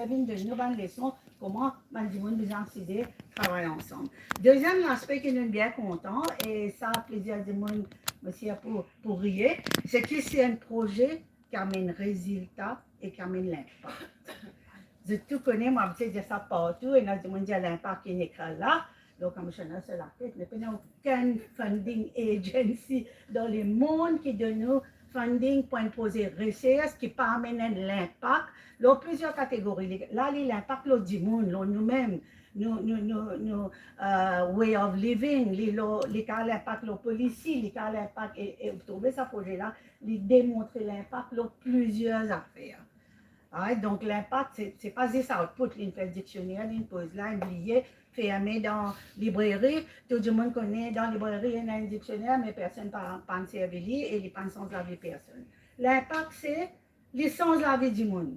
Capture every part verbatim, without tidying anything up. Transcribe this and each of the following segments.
vinn donn nou bann leson, kouma bann dimoun bizin asize, travay ansam. Deziem laspe ki nou bien kontan, e sa plizier dimoun, mo sir pou, pou riye, se ki se enn proze ki amenn rezilta e ki amenn linpak. Zot tou kone, mo abitie dir sa partou, ena dimoun dir linpak inn ekrir la, donk mo sone so latet, me pena okenn funding agency dan lemond ki donn nou funding pou enn proze resers ki pa amenn enn linpak lor plizier kategori. Li, la, li linpak lor dimoun, lor noumem, nou, nou, nou, nou, eh, way of living, li lor, li kapav linpak lor polisi, li kapav linpak, e, e ou trouve sa proze la, li demontre linpak lor plizier zafer. Alright, donk linpak, se, se pa zis output, li inn fer diksioner, li inn poz la, inn bliye, ferme dan libreri, tou dimoun kone dan libreri ena enn diksioner, me personn pa, pa'nn servi li e li pa'nn sanz lavi personn. Linpak se, li sanz lavi dimoun.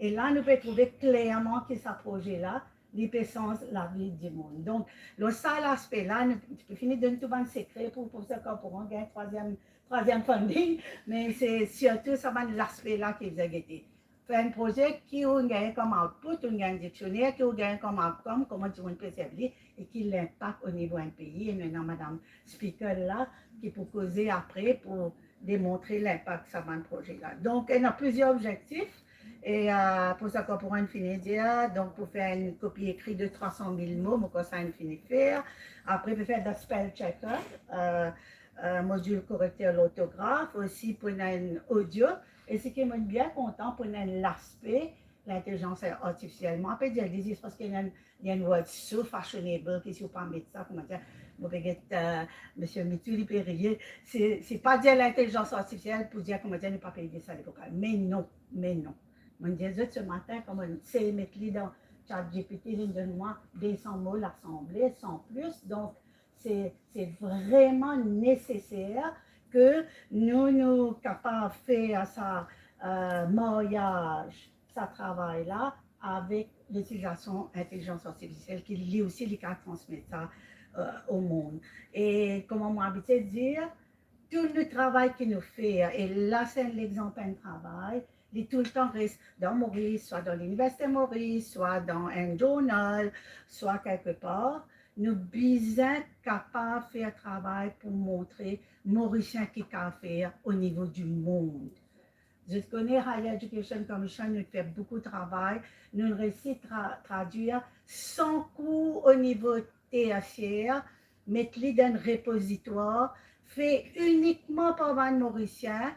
E la, nou pe trouve klerman ki sa proze la, li pe sanz lavi dimoun. Donk, lor sa laspe la, nou, nou pe fini donn tou bann sekre pou, pou sa kan pou gagn trwaziem, trwaziem funding, me se sirtou sa bann laspe la ki bizin gete. Fer enn proze ki ou gagn kom output, ou gagn diksioner, ki ou gagn kom outcome, kouma dimoun pe servi li, e ki linpak o nivo enn pei. E nou ena madam speaker la, ki pou koze apre pou demontre linpak sa bann proze la. Donk, ena plizier obzektif, e, eh, pou sa kan pou inn fini dir, donk pou fer enn kopi ekri de trwa san mil mo, mo krwar sa inn fini fer. Apre, pou fer de spell checker, eh, eh, modil korekter lortograf, osi pou ena enn audio, e seki mo bien kontan pou ena enn laspe lintelizans artifisiel. Mo pe dir li zis parski li enn, li enn word so fashionable ki si ou pa met sa, koumadir, mo pe get, eh, misie Mitou, li pe riye, se, se pa dir lintelizans artifisiel pou dir, koumadir, nou pa pe itil sa lepokal. Me non, me non. Mo dir zot se matin, kan mo sey met li dan ChatGPT, li donn mwa de san mo lasanble, san plis. Donk, se, se vreman neseser ke nou, nou kapav fer sa, eh, maryaz, sa travay la avek litilizasion intelizans artifisiel, ki li osi, li kapav transmet sa, eh, o mond. E kouma mo abitie dir, tou nou travay ki nou fer, e la se enn lexanp enn travay, li toultan res dan Moris, swa dan Liniversite Moris, swa dan enn journal, swa kelke par, nou bizin kapav fer travay pou montre Morisien ki kapav fer o nivo dimond. Zot kone Higher Education Commission, nou fer boukou travay, nou resi tra-, tradwir san kour o nivo tersier, met li dan enn repozitwar, fe inikman par bann Morisien,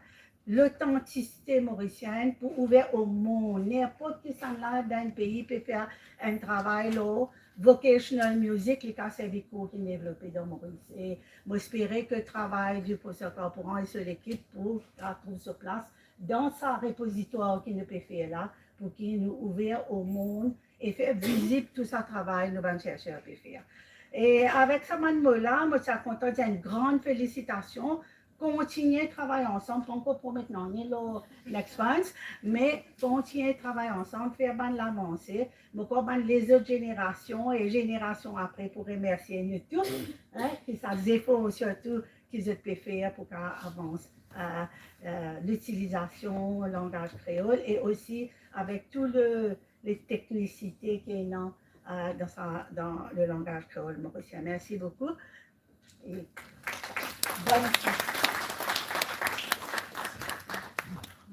lotantisite morisienn pou ouver o mond. Ninport kisannla dan enn pei pe fer enn travay lor vocational music, li kapav servi kour ki devlope dan Moris. E mo espere ke travay di Profeser Corporan e so lekip pou trouv so plas dan sa repozitwar ki nou pe fer la, pou ki nou ouver o mond e fer vizib tou sa travay nou bann cherser pe fer. E avek sa bann mo la, mo ti a kontan dir enn gran felisitasion. Kontigne travay ansam, pa ankor promet nanye lor next month, me kontigne travay ansam, fer bann la avanse. Mo krwar bann lezot zenerasion e zenerasion apre pou remersie nou tou, hein, ki sa zefor sirtou ki zot pe fer pou kapav avans, eh, eh, litilizasion langaz kreol e osi avek tou le, le teknisite ki ena, eh, dan sa, dan le langaz kreol morisien. Mersi boukou. E bonn...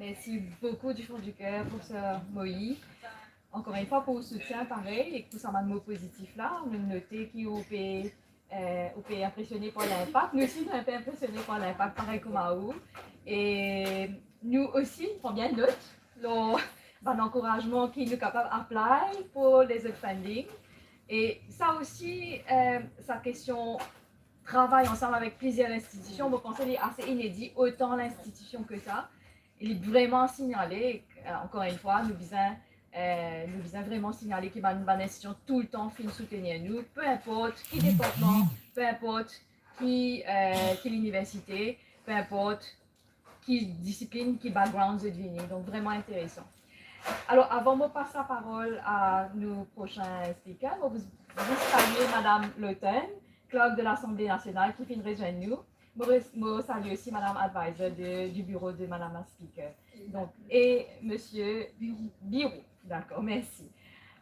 Merci beaucoup du fond du cœur pour ce MOI. Ankor enn fwa, pou ou soutien, parey, e pou sa bann mo pozitif la, nou note ki ou pe, eh, ou pe inpresione par linpak. Nou osi, nou inpe inpresione par linpak, parey kouma ou. E nou osi, pran bien not lor bann ankourazman ki nou kapav apply pou lezot funding. E sa osi, eh, sa kestion travay ansam avek plizier linstitision, mo panse li ase inedi, otan linstitision ke sa. Li vreman signale, eh, ankor enn fwa, nou bizin, eh, nou bizin vreman signale ki bann, bann linstitision toultan finn soutenir nou, pe inport ki departman, pe inport ki, eh, ki liniversite, pe inport ki disiplin, ki background zot vini. Donk, vreman interesan. Alor, avan mo pas laparol a nou prosin speaker, mo pou zis salie Madam Lawton, Clerk de l'Assemblée nationale, ki finn rezwenn nou. Mo res-, mo salie osi Madam Advisor de, du bureau de Madame la Speaker. Donk, e Misie Birou. Dakor, mersi.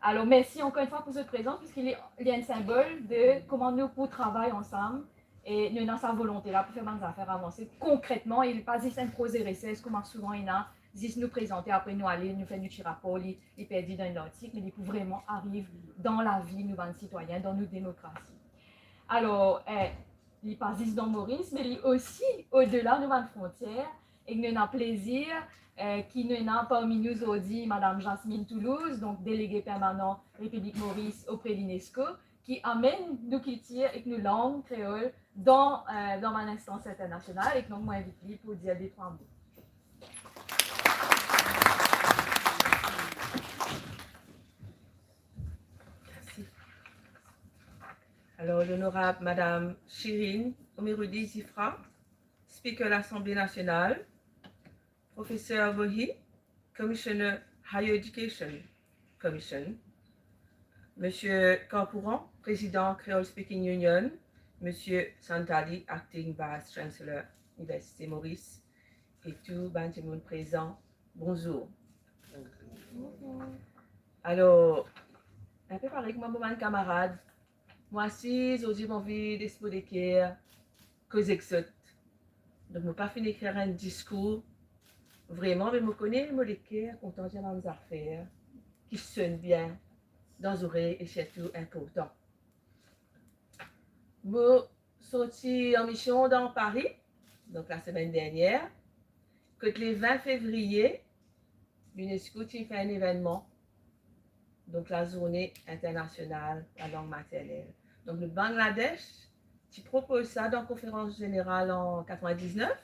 Alor, mersi ankor enn fwa pou zot prezans, parski li, li enn sinbol de kouma nou pou travay ansam, e nou ena sa volonte la pou fer bann zafer avanse konkretman, e li pa zis enn proze reserch kouma souvan ena, zis nou prezante, apre nou ale, nou fer nou ti rapor, li, li perdi dan enn lartik, me li pou vreman ariv dan lavi nou bann sitwayin, dan nou demokrasi. Alor, eh, li pa zis dan Moris, me li osi odela nou bann frontier, e nou ena plezir, eh, ki nou ena parmi nou zordi Madam Jasmine Toulouse, donk delege permanan Repiblik Moris opre l'UNESCO, ki amenn nou kiltir ek nou lang kreol dan, eh, dan bann instans internasional, e donk mo invit li pou dir de trwa mo. Mersi. Alor, l'onorab Madam Shirin Omirudy Zifra, Speaker Lasanble Nasional, Profeser Vohi, Commissioner Higher Education Commission, Misie Karpouran, Prezidan Creole Speaking Union, Misie Santali, Acting Vice Chancellor Université Maurice, e tou bann dimoun prezan, bonzour. Alor, inpe parey kouma mo bann kamarad, mo asiz, mo dir mo anvi les mo leker koz ek zot. Donk, mo pa finn ekrir enn diskour, vreman, me mo kone mo leker kontan dir bann zafer ki sonn bien dan zorey e sirtou inportan. Mo sorti an mision dan Pari, donk lasemenn dernie, kot le vin fevriye, l'UNESCO ti fer enn evennman, donk Lazourne Internasional Lalang Maternel. Donk, le Bangladesh ti propoz sa dan konferans zeneral an katrevin-diznef,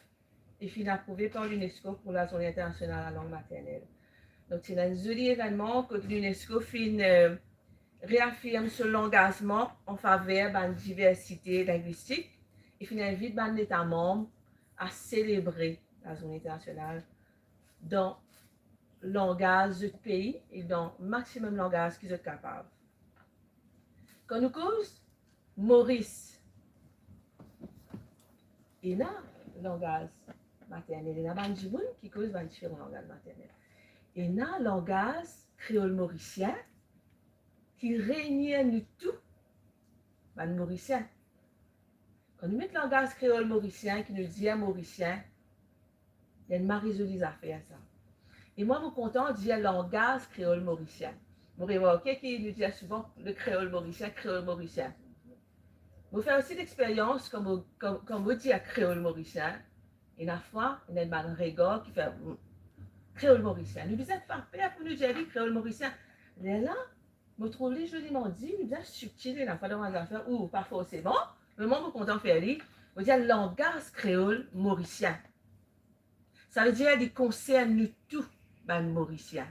e finn aprouve par l'UNESCO pou Lazourne Internasional Lalang Maternel. Donk, ti enn zoli evennman kot l'UNESCO finn, eh, reafirm so langazman an faver bann diversite lingwistik e finn invit bann leta manm a selebre Lazourne Internasional dan langaz zot pei e dan maximum langaz ki zot kapav. Kan nou koz Moris, ena langaz maternel, ena bann dimoun ki koz bann diferan langaz maternel. Ena langaz kreol morisien ki reyni nou tou bann Morisien. Kan nou met langaz kreol morisien, ki nou dir Morisien, li enn mari zoli zafer sa. E mwa, mo kontan dir langaz kreol morisien. Mo remarke ki nou dir souvan le kreol morisien, kreol morisien. Mo fer osi lexperyans, kan mo, kan, kan mo dir kreol morisien, ena fwa, ena bann regar ki fer, "Hmm, kreol morisien." Nou bizin pa per pou nou dir li kreol morisien. Lerla, mo trouv li zoliman di, li bien sibtil, ena fwa dan bann zafer, ou pa forseman, me mwa, mo kontan fer li, mo dir langaz kreol morisien. Savedir li konsern nou tou bann Morisien.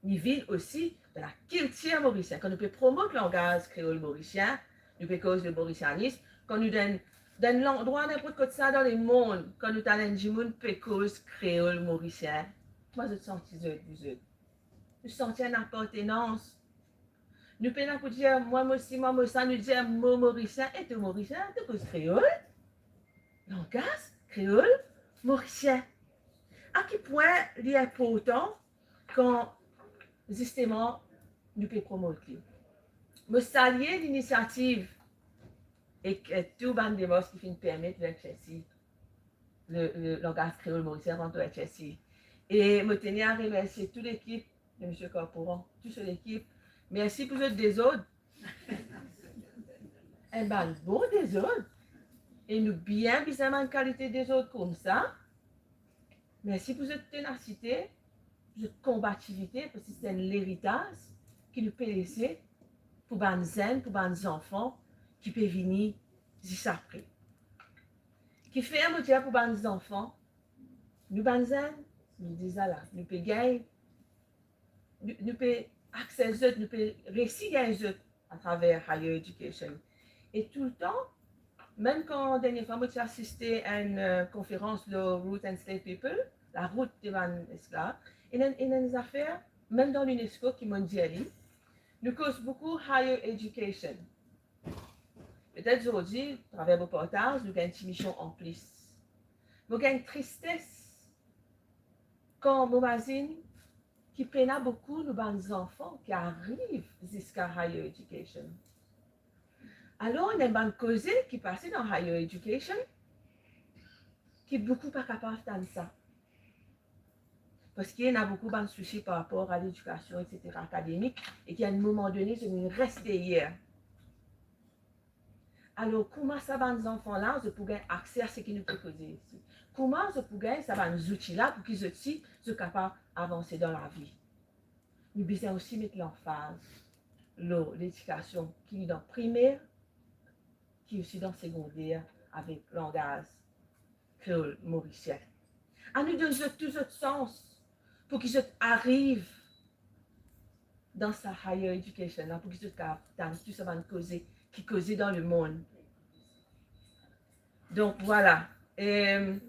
Li vinn osi dan lakiltir morisien. Kan nou pe promot langaz kreol morisien, nou pe koz le morisianism. Kan nou dan, dan landrwa, ninport kot sa dan lemond, kan nou tann enn dimoun pe koz kreol morisien, kouma zot santi zot, zot? Nou santi enn apartenans. Nou pena pou dir, "Mwa mo si, mwa mo sa," nou dir, "Mo Morisien." E to Morisien, to koz kreol? Langaz kreol morisien. A ki pwin li inportan kan, zisteman, nou pe promot li? Mo salie linisiativ ek, eh, tou bann demars ki finn permet nou egzersi le, le langaz kreol morisien, kan nou egzersi. E mo teni a remersie tou lekip de Misie Karpouran, tou so lekip. Mersi pou zot dezord. Enn bann bon dezord. E nou bien bizin bann kalite dezord koumsa. Mersi pou zot tenasite, pou zot konbativite, parski se enn leritaz ki nou pe lese pou bann zenn, pou bann zanfan ki pe vini zis apre. Kifer mo dir pou bann zanfan, nou bann zenn, nou deza la, nou pe gagn, nou, nou pe akses zot, nou pe resi gagn zot atraver higher education. E toultan, mem kan dernie fwa mo ti asiste enn, eh, konferans lor Root Enslaved People, larout de bann esklav, ena, ena enn zafer, mem dan l'UNESCO ki mo'nn dir li, nou koz boukou higher education. Petet zordi, atraver mo partaz, nou gagn ti mision anplis. Mo gagn tristes kan mo mazinn ki pena boukou nou bann zanfan ki ariv ziska higher education. Alor, ena bann koze ki pase dan higher education, ki boukou pa kapav tann sa. Parski ena boukou bann sousi par rapor a ledikasion, et cetera, akademik, e ki a enn moman done, zot vinn res deryer. Alor, kouma sa bann zanfan la, zot pou gagn akse a seki nou pe koze isi? Kouma zot pou gagn sa bann zouti la pou ki zot si, zot kapav avanse dan lavi? Nou bizin osi met lanfaz lor ledikasion ki dan primer, ki osi dan segonder avek langaz kreol morisien. Anou donn zot tou zot sans pou ki zot ariv dan sa higher education la, pou ki zot kapav tann tou sa bann koze ki koze dan lemond. Donk, vwala. Em,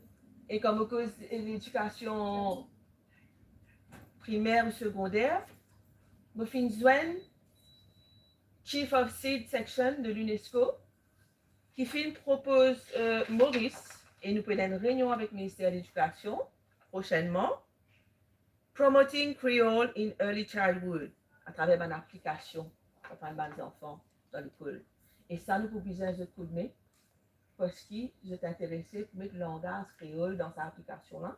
e kan mo koz ledikasion primer ou segonder, mo finn zwenn Chief of Seed Section de l'UNESCO, ki finn propoz, eh, Moris, e nou pou ena enn reynion avek Minister Ledikasion prosenman, Promoting Creole in Early Childhood, atraver bann aplikasion pou aprann bann zanfan dan lekol. E sa, nou pou bizin zot koudme, parski zot interese pou met langaz kreol dan sa aplikasion la.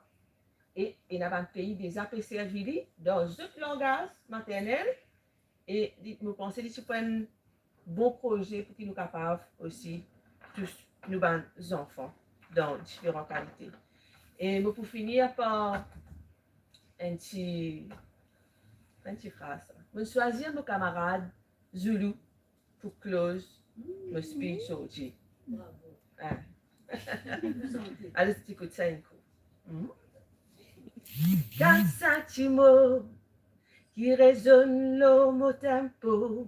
E ena bann pei deza pe servi li dan zot langaz maternel, e li, mo panse li ti pou enn bon proze pou ki nou kapav osi tous nou bann zanfan dan diferan kalite. E mo pou finir par enn ti, enn ti fraz. Mo swazir mo kamarad Zoulou pou close mo speech zordi. Bravo. Ah. Alos, ti ekout sa enn kou. Hmm? Gard sa ti mo ki rezonn lor mo tempo,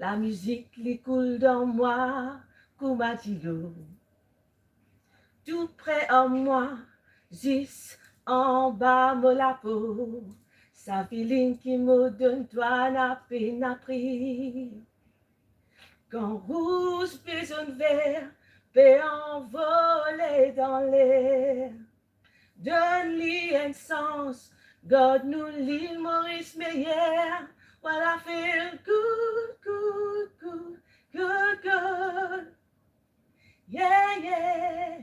lamizik li koul dan mwa kouma dilo. Tou pre ar mwa, zis anba mo lapo, sa feeling ki mo donn twa na pena pri. Kan rouz pe zonn ver, pe anvole dan ler, donn li enn sans, gard nou Lil Moris meyer. What I feel good, good, good, good, good. Yeah, yeah.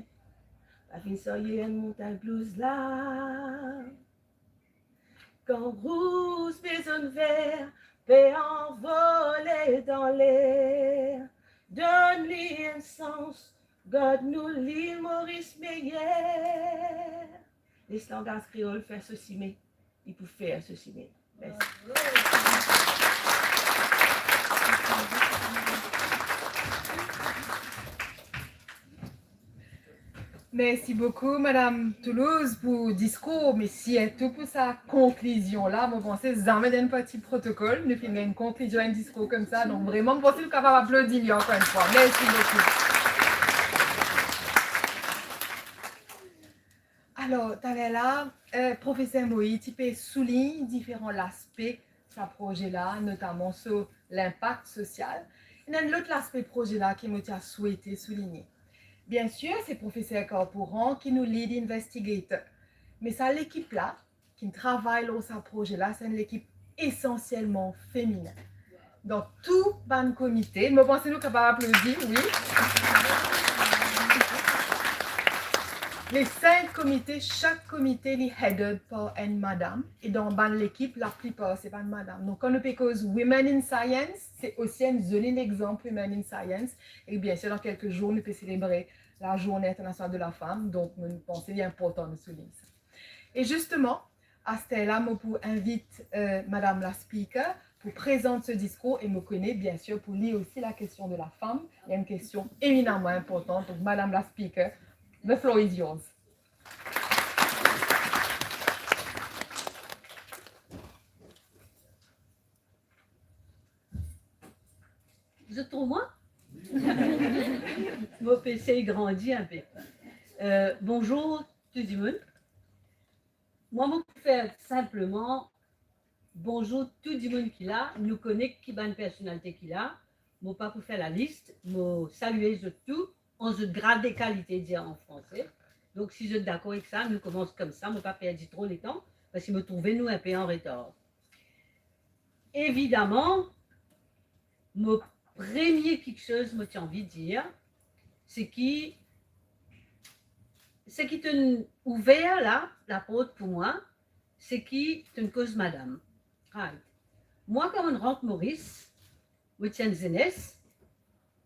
Pa vinn sarye enn montagn blouz la. Kan rouz pe zonn ver, pe anvole dan ler, donn li enn sans, gard nou Lil Moris meyer. Les langaz kreol fer so sime, li pou fer so sime. Mersi. Mersi boukou, Madam Toulouse, pou diskour, me sirtou pou sa konklizion la. Mo panse zame dan enn parti protokol nou finn gagn enn konklizion enn diskour koumsa. Donk, vreman, mo panse nou kapav aplodi li ankor enn fwa. Mersi boukou. Alor, taler la, eh, Profeser Moïse ti pe soulign diferan laspe sa proze la, notaman so linpak sosial. Ena enn lot laspe proze la ki mo ti a swete souligne. Biensir, se Profeser Carpooran ki nou lead investigator. Me sa lekip la, ki travay lor sa proze la, se enn lekip esansielman feminin. Dan tou bann komite, mo panse nou kapav aplodi, wi. Les cinq comités, sak komite li headed par enn madam, e dan bann lekip, laplipar se bann madam. Donk, kan nou pe koz Women in Science, se osi enn zoli lexanp Women in Science. E biensir, dan kelke zour, nou pe selebre la Journée Internationale de la Femme. Donk, mo panse li inportan nou soulign sa. E zisteman, aster la, mo pou invit, eh, Madam la Speaker pou prezant so diskour e mo kone, biensir, pou li osi la question de la femme, li enn question éminemment importante. Donk, Madam la Speaker, the floor is yours. Zot trouv mwa? Mo pe esey grandi inpe. Eh, bonzour tou dimoun. Mwa, mo pou fer sinpleman bonzour tou dimoun ki la. Nou kone ki bann personalite ki la. Mo pa pou fer lalis. Mo salie zot tou an zot grad e kalite, dir an franse. Donk, si zot dakor ek sa, nou koumans koumsa, mo pa perdi tro letan. parski mo trouve nou inpe an retar. Evidaman, mo premie kiksoz mo ti anvi dir, se ki, seki to'nn ouver la, laport pou mwa, seki to'nn koz madam. Right. Mwa, kan mo'nn rant Moris, mo ti enn zenes,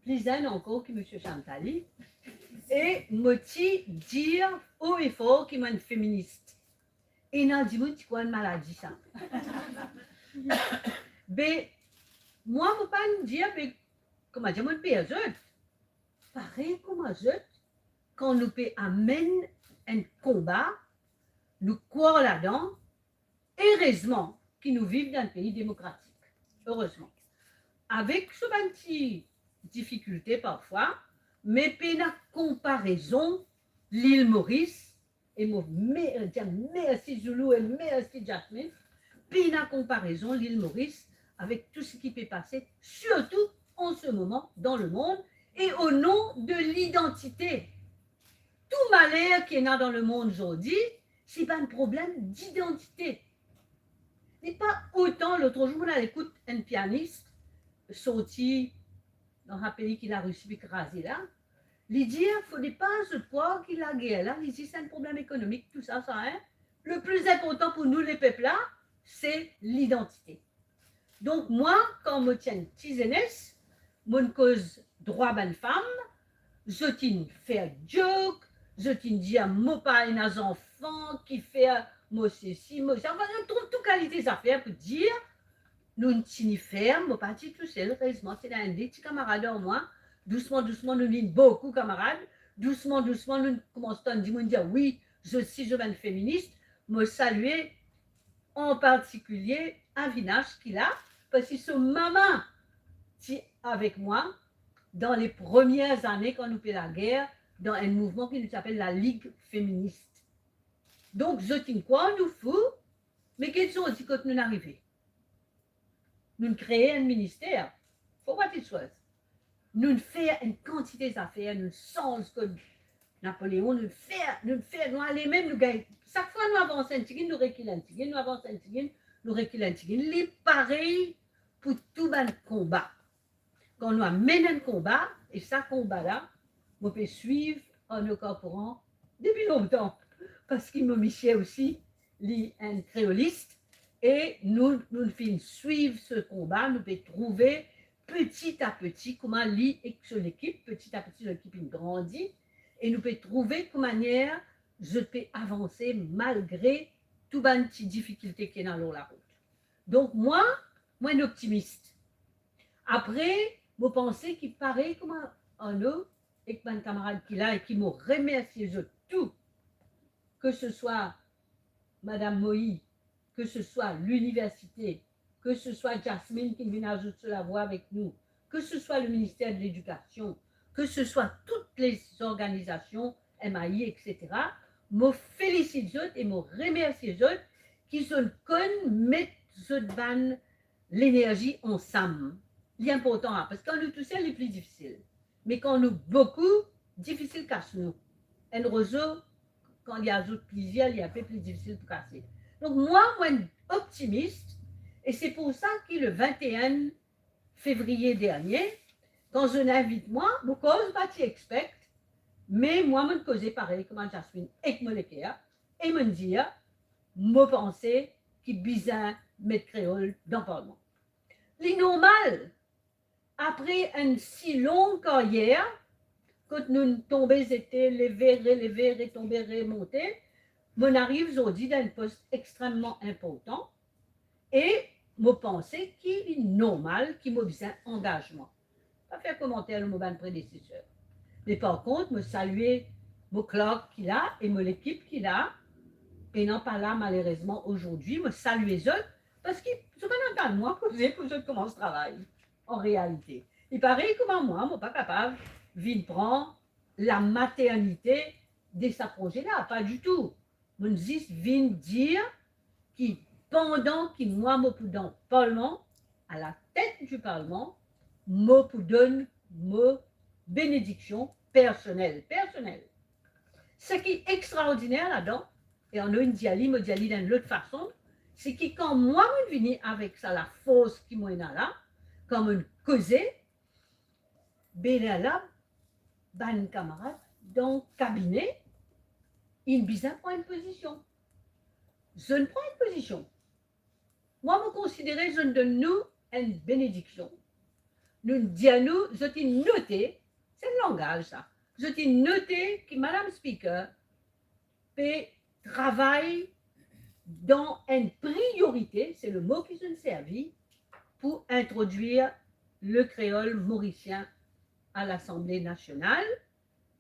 pli zenn ankor ki misie Shamtali, e mo ti dir o e for ki mo'nn feminis. Ena dimoun ti krwar enn maladi sa. Be, mwa, mo pa'nn dir, be, koumadir mo'nn per zot? Parey kouma zot, kan nou pe amenn enn konba, nou krwar ladan, erezman ki nou viv dan enn pei demokratik. Erezman. Avek so bann ti difikilte parfwa, me pena konparezon Lil Moris, e mo me-, dir mersi Zoulou e mersi Jasmine, pena konparezon Lil Moris avek tou seki pe pase, sirtou an se moman dan lemond, e o non de lidantite. Tou maler ki ena dan lemond zordi, se bann problem didantite. Li pa otan, lotzour mo'nn al ekout enn pianis sorti dan sa pei ki Larisi pe kraze la, li dir, fode pa zot krwar ki lager la, li zis enn problem ekonomik, tou sa, sa, hein. Le pli inportan pou nou, lepep la, se lidantite. Donk mwa, kan mo ti enn ti zenes, mo'nn koz drwa bann fam, zot inn fer joke, zot inn dir mo pa ena zanfan, kifer mo sesi, mo sa, anfin, zot trouv tou kalite zafer pou dir. Nou'nn tini ferm, mo pa ti tousel, erezman ti ena enn de ti kamarad ar mwa. Dousman, dousman, nou vinn boukou kamarad. Dousman, dousman, nou koumans tann dimoun dir, wi, zot si, zot bann feminis. Mo salie an partikilie Avinash ki la, parski so mama ti avek mwa dan le premie zane kan nou pe lager dan enn mouvman ki nou ti apel la Ligue Féministe. Donk, zot inn krwar nou fou, me get zordi kot nou'nn arive. Nou'nn kree enn minister. For what it's worth. Nou'nn fer enn kantite zafer, nou'nn sanz kod Napoleon, nou'nn fer, nou'nn fer, nou ale mem, nou gagn. Sak fwa nou avans enn tigit, nou rekil enn tigit, nou avans enn tigit, nou rekil enn tigit. Li parey pou tou bann konba. Kan nou amenn enn konba, e sa konba la, mo pe swiv Arnaud Carpouran depi lontan, parski mo misie osi, li enn kreolis, e nou, nou finn swiv se konba, nou pe trouve peti a peti kouma li ek so lekip, peti a peti lekip inn grandi, e nou pe trouve kouma manier zot pe avanse malgre tou bann ti difikilte ki ena lor larout. Donk mwa, mwa enn optimis. Apre, mo panse ki parey kouma Arnaud ek bann kamarad ki la, e ki mo remersie zot tou, ke se swa Madam Moï, ke se swa liniversite, ke se swa Jasmine ki vinn azout so lavwa avek nou, ke se swa le minister de ledikasion, ke se swa tout lezorganizasion, M A I, et cetera, mo felisit zot e mo remersie zot ki zot konn met zot bann lenerzi ansam. Li inportan, parski kan nou tousel, li pli difisil. Me kan nou boukou, difisil kas nou. Enn rozo, kan li azout plizier, li inpe pli difisil pou kase. Donk mwa, mo enn optimis, e se pou sa ki le vingt et un fevriye dernie, kan zot inn invit mwa, mo koz pa ti expect, me mwa, mo'nn koze parey kouma Jasmine ek mo leker, e mo'nn dir, mo panse ki bizin met kreol dan parlman. Li normal, apre enn si long karyer, kot nou tonbe, zete, leve, releve, retonbe, remonte, mo'nn ariv zordi dan enn pos extrememan inportan, e mo panse ki li normal ki mo bizin angazman. Pa fer komanter lor mo bann predeseser. Me par kont, mo salie mo clerk ki la e mo lekip ki la, ena pa la malerezman azordi, mo salie zot, parski zot pa'nn atann mwa koze pou zot koumans travay, an realite. Li parey kouma mwa, mo pa kapav vinn pran lamaternite de sa proze la, pa ditou. Mo'nn zis vinn dir ki pandan ki mwa mo pou dan parlman, a la tet di parlman, mo pou donn mo benediksion personel, personel. Seki extraordiner ladan, Arno inn dir li, mo dir li dan enn lot fason, se ki kan mwa mo vini avek sa lafors ki mo ena la, kan mo koze, be lerla bann kamarad dan kabine, inn bizin pran enn pozision. Zot inn pran enn pozision. Mwa, mo konsidere zot donn nou enn benediksion. Nou dir nou, zot inn note, se enn langaz sa, zot inn note ki Madam Speaker pe travay dan enn priorite, se le mo ki zot inn servi, pou introdwir le kreol morisien a Lasanble Nasional.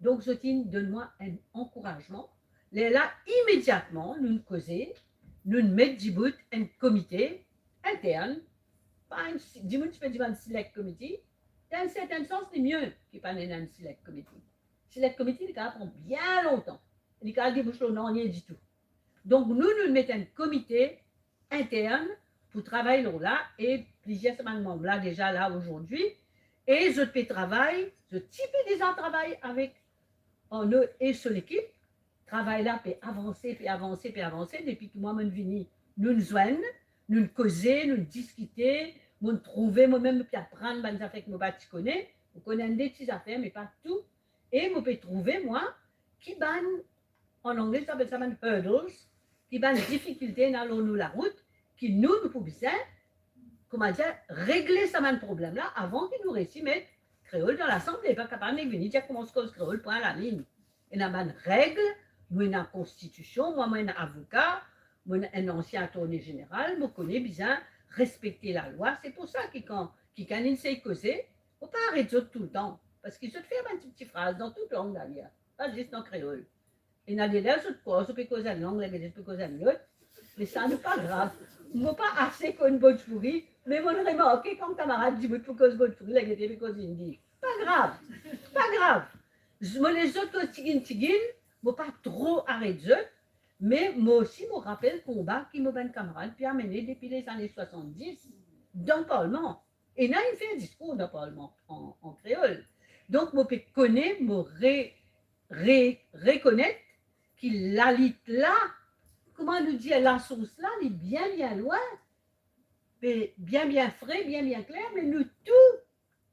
Donk, zot inn donn mwa enn ankourazman. Lerla, imediatman, nou koze, nou met dibout enn komite intern, pa enn si-, dimoun ti pe dir enn select committee, dan enn sertenn sans, li mie ki pa ena enn select committee. Select committee, li kapav pran bien lontan. Li kapav debous lor nanye ditou. Donk, nou, nou met enn komite intern pou travay lor la, e plizier sa bann manm la deza la azordi, e zot pe travay, zot ti pe deza travay avek Arno e so lekip. Travay la pe avanse, pe avanse, pe avanse. Depi ki mwa mo vini, nou zwenn, nou koze, nou diskite, mo trouve, mo mem pe aprann bann zafer ki mo pa ti kone. Mo kone enn de ti zafer, me pa tou. E mo pe trouve, mwa, ki bann, an angle, zot apel sa bann hurdles, ki bann difikilte ena lor nou larout, ki nou, nou pou bizin, kouma dir, regle sa bann problem la avan ki nou resi met kreol dan Lasanble. Pa kapav nek vini dir koumans koz kreol, pwin, laliny. Ena bann reg, nou ena konstitision, mwa, mo enn avoka, mo enn ansien Attorney General, mo kone bizin respekte lalwa. Se pou sa ki kan, ki kan inn sey koze, mo pa aret zot toultan, parski zot fer bann ti, ti fraz dan tou lang, dayer, pa zis dan kreol. Ena de ler zot krwar zot pe koz enn lang, lerla zot pe koz enn lot, me sa, nou, pa grav. Mo pa ase konn Bhojpuri, me mo remarke kan kamarad dibout pou koz Bhojpuri, lerla li pe koz Hindi. Pa grav, pa grav. Z-, mo les zot koz tiginn tiginn, mo pa tro aret zot, me mo osi mo rapel konba ki mo bann kamarad pe amene depi lezane swasanndis dan parlman. Ena inn fer diskour dan parlman an, an kreol. Donk, mo pe kone, mo re-, re-, rekonet ki lalit la, kouma nou dir, lasours la, li bien, bien lwin, pe bien, bien fre, bien, bien kler, me nou tou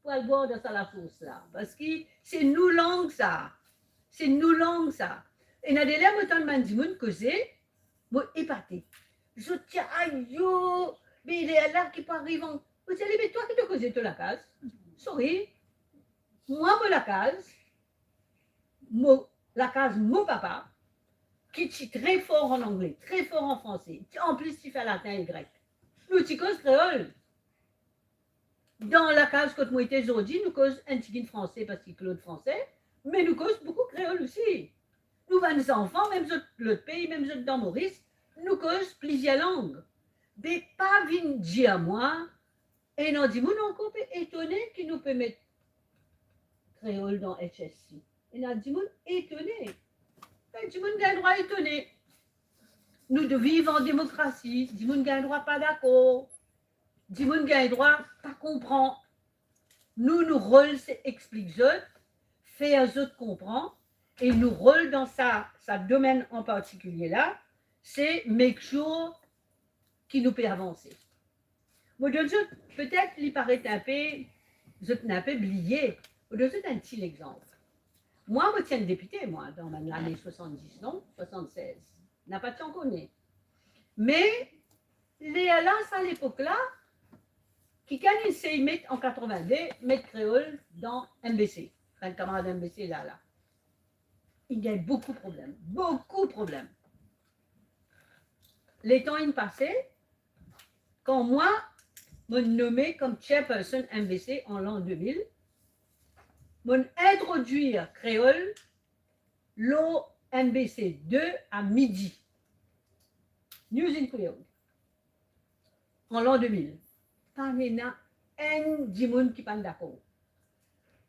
pou al bwar dan sa lasours la, parski se nou lang sa, se nou lang sa. Ena de ler mo tann bann dimoun koze, mo epate. Zot dir, ayo, be lerla ki pou ariv an-, mo dir, be twa ki to koze to lakaz? Sorry. Mwa, mo lakaz, mo lakaz mo papa, ki ti tre for an angle, tre for an franse, ti, an plis ti fer latin e grek. Nou ti koz kreol. Dan lakaz kot mo ete zordi, nou koz enn tiginn franse parski Claude franse, me nou koz boukou kreol osi. Nou bann zanfan, mem zot lot pei, mem zot dan Moris, nou koz plizier lang. Be pa vinn dir mwa, ena dimoun ankor pe etone ki nou pe met kreol dan H S C. Ena dimoun etone. Be dimoun gagn drwa etone. Nou de viv an demokrasi, dimoun gagn drwa pa dakor. Dimoun gagn drwa pa konpran. Nou, nou rol se explik zot, fer zot konpran, e nou rol dan sa, sa domenn an partikilie la, se make sure ki nou pe avanse. Mo donn zot, petet li paret inpe, zot inn inpe bliye, mo donn zot enn ti lexanp. Mwa, mo ti enn depite, mwa, dan bann lane swasanndis, non? Swasannsez. Napa ti ankor ne. Me, lerla, sa lepok la, kikenn inn sey met an katrovinde, met kreol dan M B C. Bann kamarad M B C la, la. Inn gagn boukou problem, boukou problem. Letan inn pase, kan mwa, mo nome kom chairperson M B C an lan de mil, mo introdwir kreol lor M B C de a midi. News in Creole. An lan de mil. Pa ena enn dimoun ki pa'nn dakor.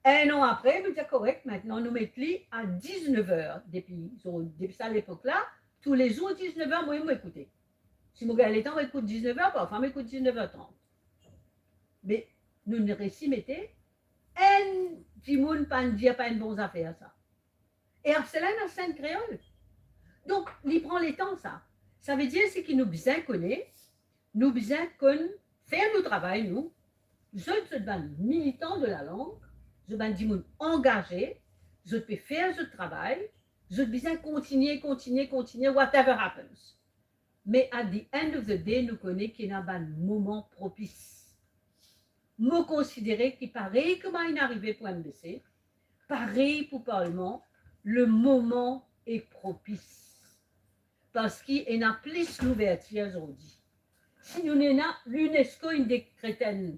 Enn an apre, mo dir, korek, mintnan nou met li a diznef er depi, depi sa lepok la, toulezour diznef er, mwa, mo ekoute. Si mo gagn letan, mo ekout diznef er, parfwa mo ekout diznef er trant. Me nou resi mete, enn dimoun pa'nn dir pa enn bon zafer sa. E apre sela, ena Sent Kreol. Donk, li pran letan sa. Savedir seki nou bizin kone, nou bizin konn fer nou travay, nou. Zot, zot bann militan de lalang, zot bann dimoun angaze, zot pe fer zot travay, zot bizin kontigne, kontigne, kontigne, whatever happens. Me at the end of the day, nou kone ki ena bann moman propis. Mo konsidere ki parey kouma inn arive pou M B C, parey pou parlman, le moment est propice. Parski ena plis louvertir zordi. Si nou ena, l'UNESCO inn dekret enn,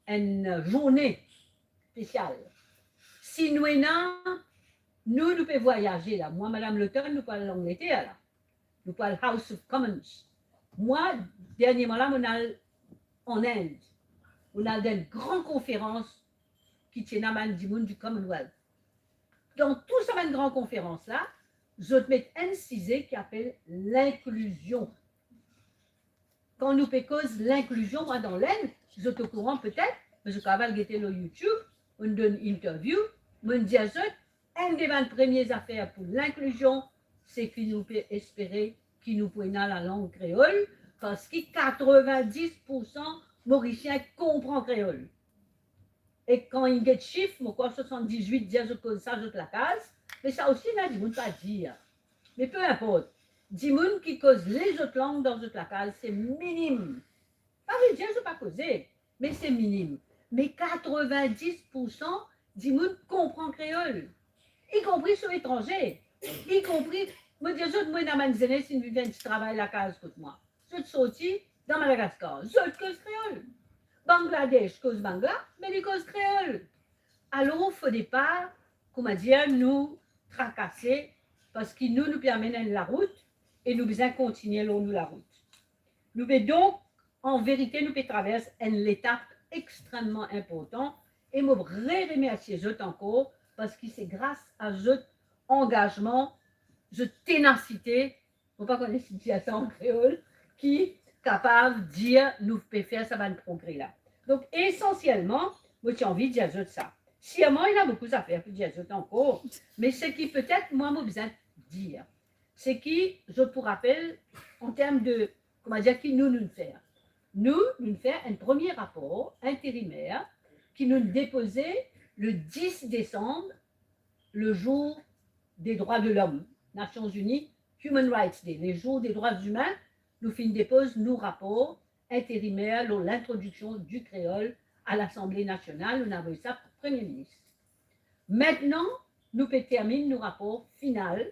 enn zourne spesial. Si nou ena, nou, nou pe vwayaze la. Mwa, Madam Le Pen, nou pou al Langleter la. Nou pou al House of Commons. Mwa, dernieman la, mo'nn al an Inde. Mo'nn al dan enn gran konferans ki ti ena bann dimoun di Commonwealth. Dan tou sa bann gran konferans la, zot met enn size ki apel linklizion. Kan nou pe koz linklizion, mwa, dan Lenn, zot okouran petet, me zot kapav al gete lor YouTube, mo'nn donn interview, mo'nn dir zot, enn de bann premie zafer pou linklizion, seki nou pe espere ki nou pou ena lalang kreol, parski katrovin-dis poursan Morisien konpran kreol. E kan inn get sif, mo krwar swasanndiz-wit dir zot koz sa zot lakaz, me sa osi ena dimoun pa dir. Me pe inport, dimoun ki koz lezot lang dan zot lakaz, se minim. Pa ve dir zot pa koze, me se minim. Me katrovin-dis poursan dimoun konpran kreol, ikonpri so etranze, ikonpri, mo dir zot, mwa, ena bann zenes inn vinn fer enn ti travay lakaz kot mwa. Zot sorti dan Madagaskar, zot koz kreol. Bangladesh koz Bangla, me li koz kreol. Alor, fode pa, koumadir, nou trakase, parski nou, nou pe amenn enn larout e nou bizin kontigne lor nou larout. Nou pe donk, an verite, nou pe travers enn letap extrememan inportan e mo re remersie zot ankor, parski se gras a zot angazman, zot tenasite, mo pa kone si dir sa an kreol, ki kapav dir nou pe fer sa bann progre la. Donk, esansielman, mo ti anvi dir zot sa. Sirman, ena boukou zafer pou dir zot ankor, me seki petet mwa mo bizin dir, seki zot pou rapel an term de, koumadir, ki nou, nou fer. Nou, nou fer enn premie rapor interimer ki nou depoze le dis desanm, le jour des droits de l'homme, Nations Unies Human Rights Day, le jour des droits humains, nou finn depoz nou rapor interimer lor lintrodiksion di kreol a Lasanble Nasional, nou inn avoy sa Premie Minis. Aster, nou pe terminn nou rapor final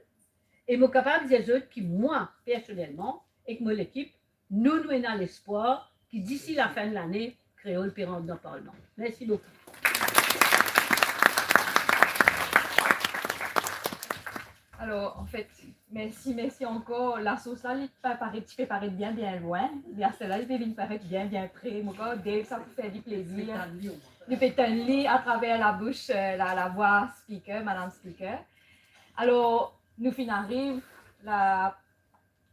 e mo kapav dir zot ki mwa, personelman, ek mo lekip, nou, nou ena lespwar ki disi lafin de lane, kreol pe rant dan Parlman. Mersi boukou. Alor, anfet, mersi, mersi ankor. Lasos la, li pa paret, ti pe paret bien, bien lwin. Me aster la, li pe vinn paret bien, bien pre. Mo krwar Dave, sa pou fer li plezir. Nou pe tann li atraver labous, eh, la, lavwa speaker, madam speaker. Alor, nou finn ariv la,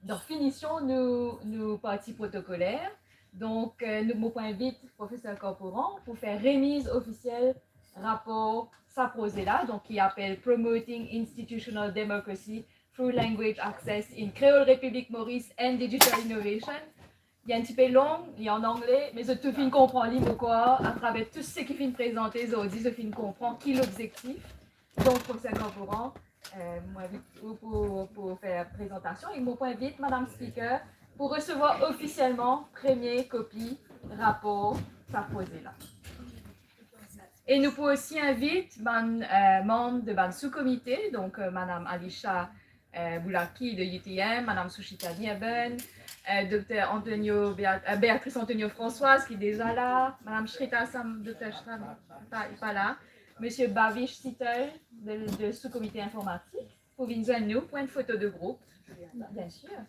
dan finision nou, nou parti protokoler. Donk, eh, nou, mo pou invit Profeser Corporan pou fer remiz ofisiel rapor sa proze la, donk ki apel Promoting Institutional Democracy through Language Access in Creole Republic Maurice and Digital Innovation. Li enn tipe long, li an angle, me zot tou finn konpran li, mo krwar, atraver tou seki finn prezante zordi, zot finn konpran ki lobzektif. Donk, Profeser Corporan, eh, mo invit ou pou, pou fer prezantasion e mo pou invit madam speaker pou resevwar ofisielman premie kopi rapor sa proze la. E nou pou osi invit bann, eh, manm de bann sou-komite, donk, eh, madam Alisha, eh, Boulaki de U T M, madam Suchita Dearborn, eh, dokter Antonio Béat-, eh, Béatrice Antonio Françoise ki deza la, madam Shrita Sam-, dokter Shrita, pa, pa la, misie Bavish Sital de, de sou-komite informatik pou vinn zwenn nou pou enn foto de group. Bien sir.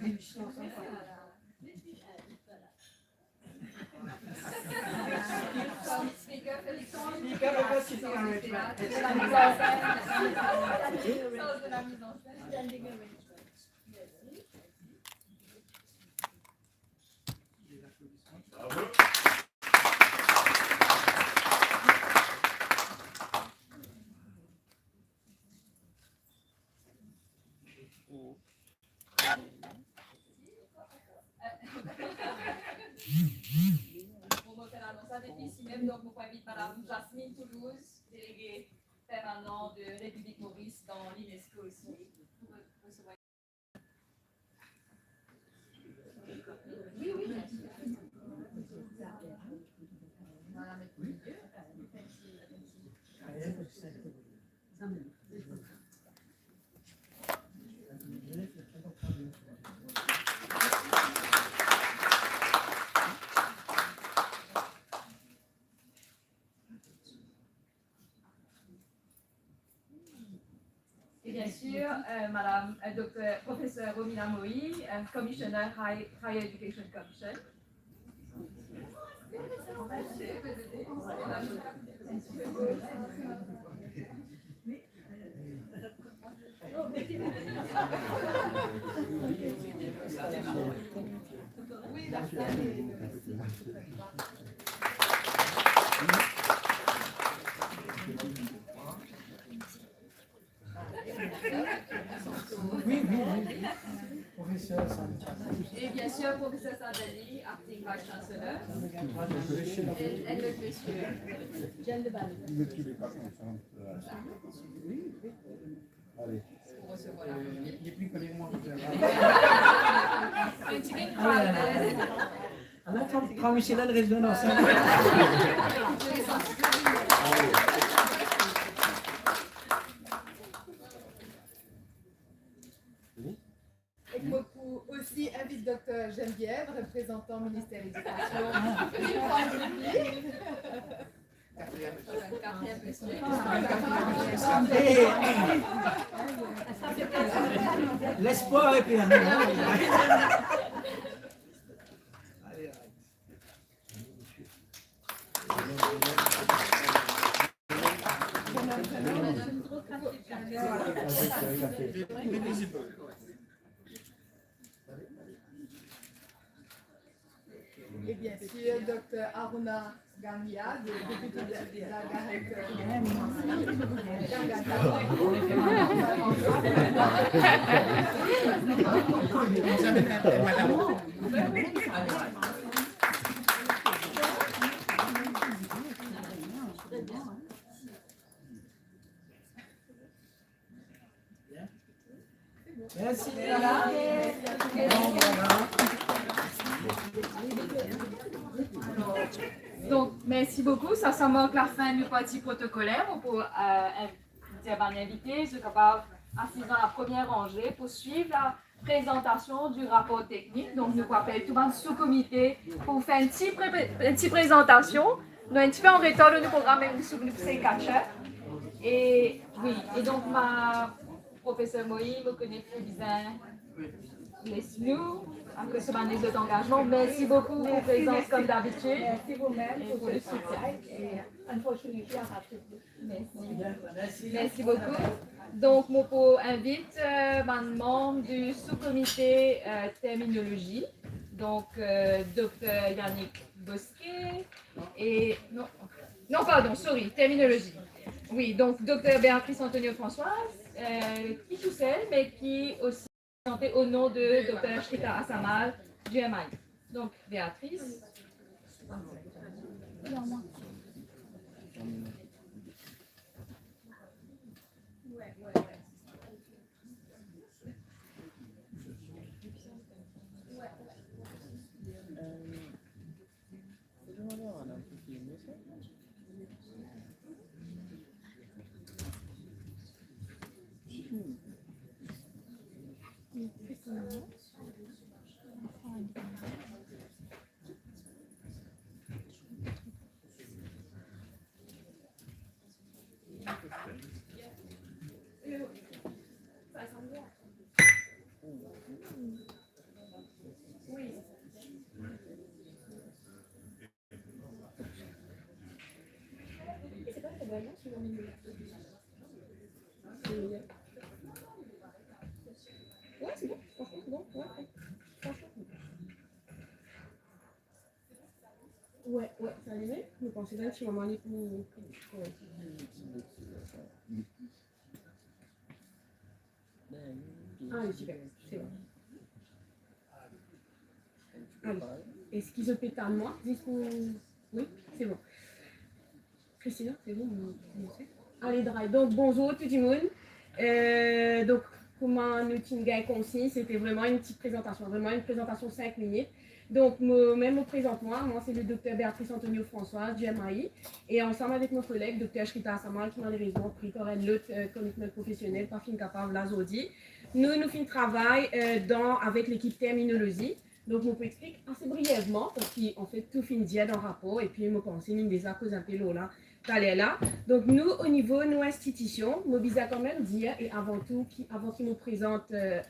Speaker, Félix, speaker, Félix, sitting arrangement. It's the mise en scène. Standing arrangement. Bon, mo finn anons sa depi isi mem, donk mo pou invit Madam Jasmine Toulouse, déléguée permanente de République Maurice dans l'UNESCO aussi, pour recevoir. Et bien sûr, euh, Madame, euh, Docteur, Professeur Romina Moï, euh, Commissioner High-, Higher Education Commission. Oui, oui, oui, oui. Professeur Sandali. Et bien sûr, Professeur Sandali, Acting Vice Chancellor. Et, et le monsieur. Jeanne de Ballon. Ne tuez pas ensemble. Voilà. Oui, oui. Allez. Pour recevoir la première. Il est plus connu que moi. Un petit peu de... Alors, alors, trwa, trwa misie la, nou res dan lansal. Ek mo pou osi invit Dokter Geneviève, reprezantan Minister Ledikasion. Katriem misie. Lespwar epi... Et bien sûr, Docteur Aruna Gangia, de, député de, de la Garenne, euh, Gangadia. Mersi. Bon, vwala. Donk, mersi boukou. Sa, sa mark lafin nou parti protokoler. Mo pou, euh, in-, dir bann invite, zot kapav asiz dan la premie ranze pou swiv la prezantasion di rapor teknik. Donk, nou pou apel tou bann soukomite pou fer enn ti pre-, enn ti prezantasion. Nou enn tipe an retar lor nou program, me nou souv nou pou sey catch up. E wi, e donk, ma profeser Moï, mo kone pou bizin les nou, akoz so bann lezot angazman. Mersi boukou pou prezans, kom dabitid. Mersi vou mem pou le soutien. E unfortunately, I have to Mersi. Mersi boukou. Donk, mo pou invit, euh, bann manm di soukomite, euh, terminolozi. Donk, euh, Dokter Yannick Bosquet e, non, non, pardon, sorry, terminolozi. Wi, donk, Dokter Béatrice Antonio Françoise, euh, ki tousel, me ki osi prezante o non de Dokter Shrita Assamal, G M I. Donk, Béatrice. Ouais, c'est bon, franchement, c'est bon, ouais, ouais. Franchement, c'est bon. Ouais, ouais, ça allait, mais je pensais bien que tu m'as demandé pour, pour, Ah, super, c'est bon. Allez, est-ce qu'ils ont pété à moi, juste pour... Oui, c'est bon. Christina, c'est bon, on, on sait. Allez, dry. Donc, bonjour tout le monde. Euh, donc, kouma nou ti gagn konsign, se te vreman enn ti prezantasion, vreman enn prezantasion sink minit. Donk, mo, mem mo prezant mwa, mwa se le dokter Béatrice Antonio Françoise du M A I, e ansam avek mo koleg, dokter Shrita Samal, ki malerezman pri par enn lot, euh, commitment profesionel, pa finn kapav la zordi. Nou, nou finn travay, euh, dan, avek lekip terminolozi. Donk, mo pou explik ase briyevman, parski, anfet, tou finn dir dan rapor, epi mo panse nou deza koz enpe lor la, taler la. Donk, nou, o nivo nou institision, mo bizin kanmem dir, e avan tou, ki, avan ki mo prezant, euh,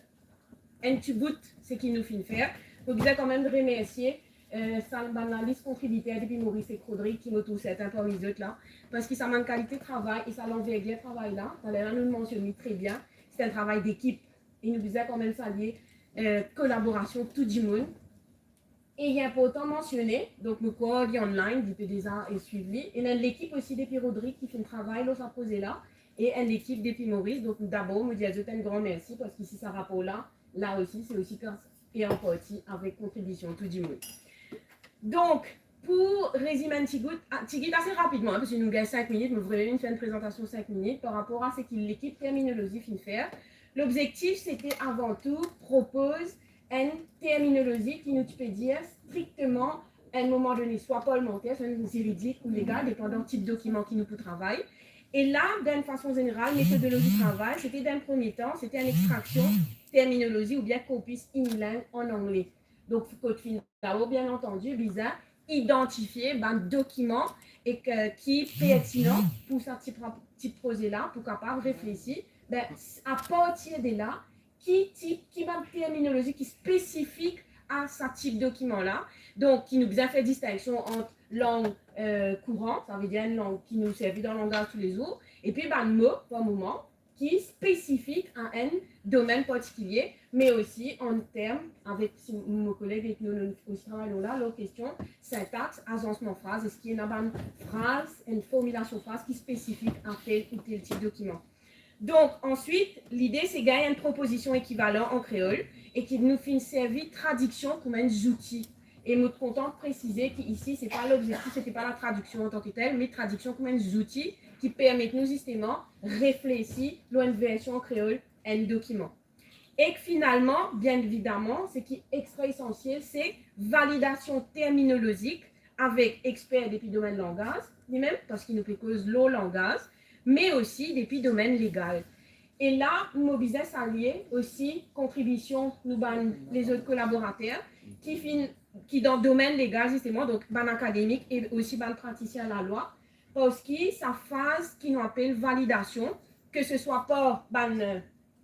enn ti bout seki nou finn fer, mo bizin kanmem remersie, euh, sa bann lalis kontribiter depi Moris ek Rodrig ki mo trouv sertin parmi zot la, parski sa bann kalite travay e sa lanvergir travay la, taler la nou mansionn li tre bien, se enn travay dekip. E nou bizin kanmem salie, euh, kolaborasion tou dimoun. E li inportan mansione, donk mo krwar li online, li pe deza, e, swiv li. Ena lekip osi depi Rodrig ki finn travay lor sa proze la, e enn lekip depi Moris. Donk dabor, mo dir zot enn gran mersi, parski si sa rapor la, la osi, se osi gras e an parti avek kontribision tou dimoun. Donk, pou rezime enn ti bout, a, tigit ase rapidman, parski nou gagn sink minit, mo vremem finn fer enn prezantasion sink minit par rapor a seki lekip terminolozi finn fer. Lobzektif, se te avan tou propoz enn terminolozi ki nou ti pe dir strikteman, a enn moman done, swa parlimanter, swa enn ziridik ou legal, depandan tip dokiman ki nou pou travay. E la, dan enn fason zeneral, metodolozi travay, se te dan enn premie tan, se te enn extraksion terminolozi oubien corpus unilingue an angle. Donk, kot finn dabor, bien antandi, bizin idantifie bann dokiman e ki, ki pertinan pou sa tip, tip proze la, pou kapav reflesi, be, apartir de la, ki tip, ki bann terminolozi ki spesifik a sa tip dokiman la. Donk, ki nou bizin fer distinksion ant lang, euh, kouran, savedir enn lang ki nou servi dan langaz toulezour, epi bann mo, par moman, ki spesifik a enn domenn partikilie, me osi an term, avek si mo koleg ek nou, nou osi travay lor la, lor kestion sintax, azansman fraz, eski ena bann fraz, enn formilasion fraz ki spesifik a tel ou tel tip dokiman. Donk, answit, lide se gagn enn propozision ekivalan an kreol e ki nou finn servi tradiksion kouma enn zouti. E mo kontan presize ki isi, se pa lobzektif, se pa latradiksion antanketel, me tradiksion kouma enn zouti ki permet nou zisteman reflesi lor enn version an kreol enn dokiman. Ek finalman, bien evidaman, seki extra esansiel, se validasion terminolozik avek exper depi domenn langaz, limem, parski nou pe koz lor langaz, me osi depi domenn legal. E la, mo bizin salie osi kontribision nou bann lezot kolaborater ki finn, ki dan domenn legal, zisteman, donk bann akademik e osi bann pratisien lalwa, parski sa faz ki nou apel validasion, ke se swa par bann, euh,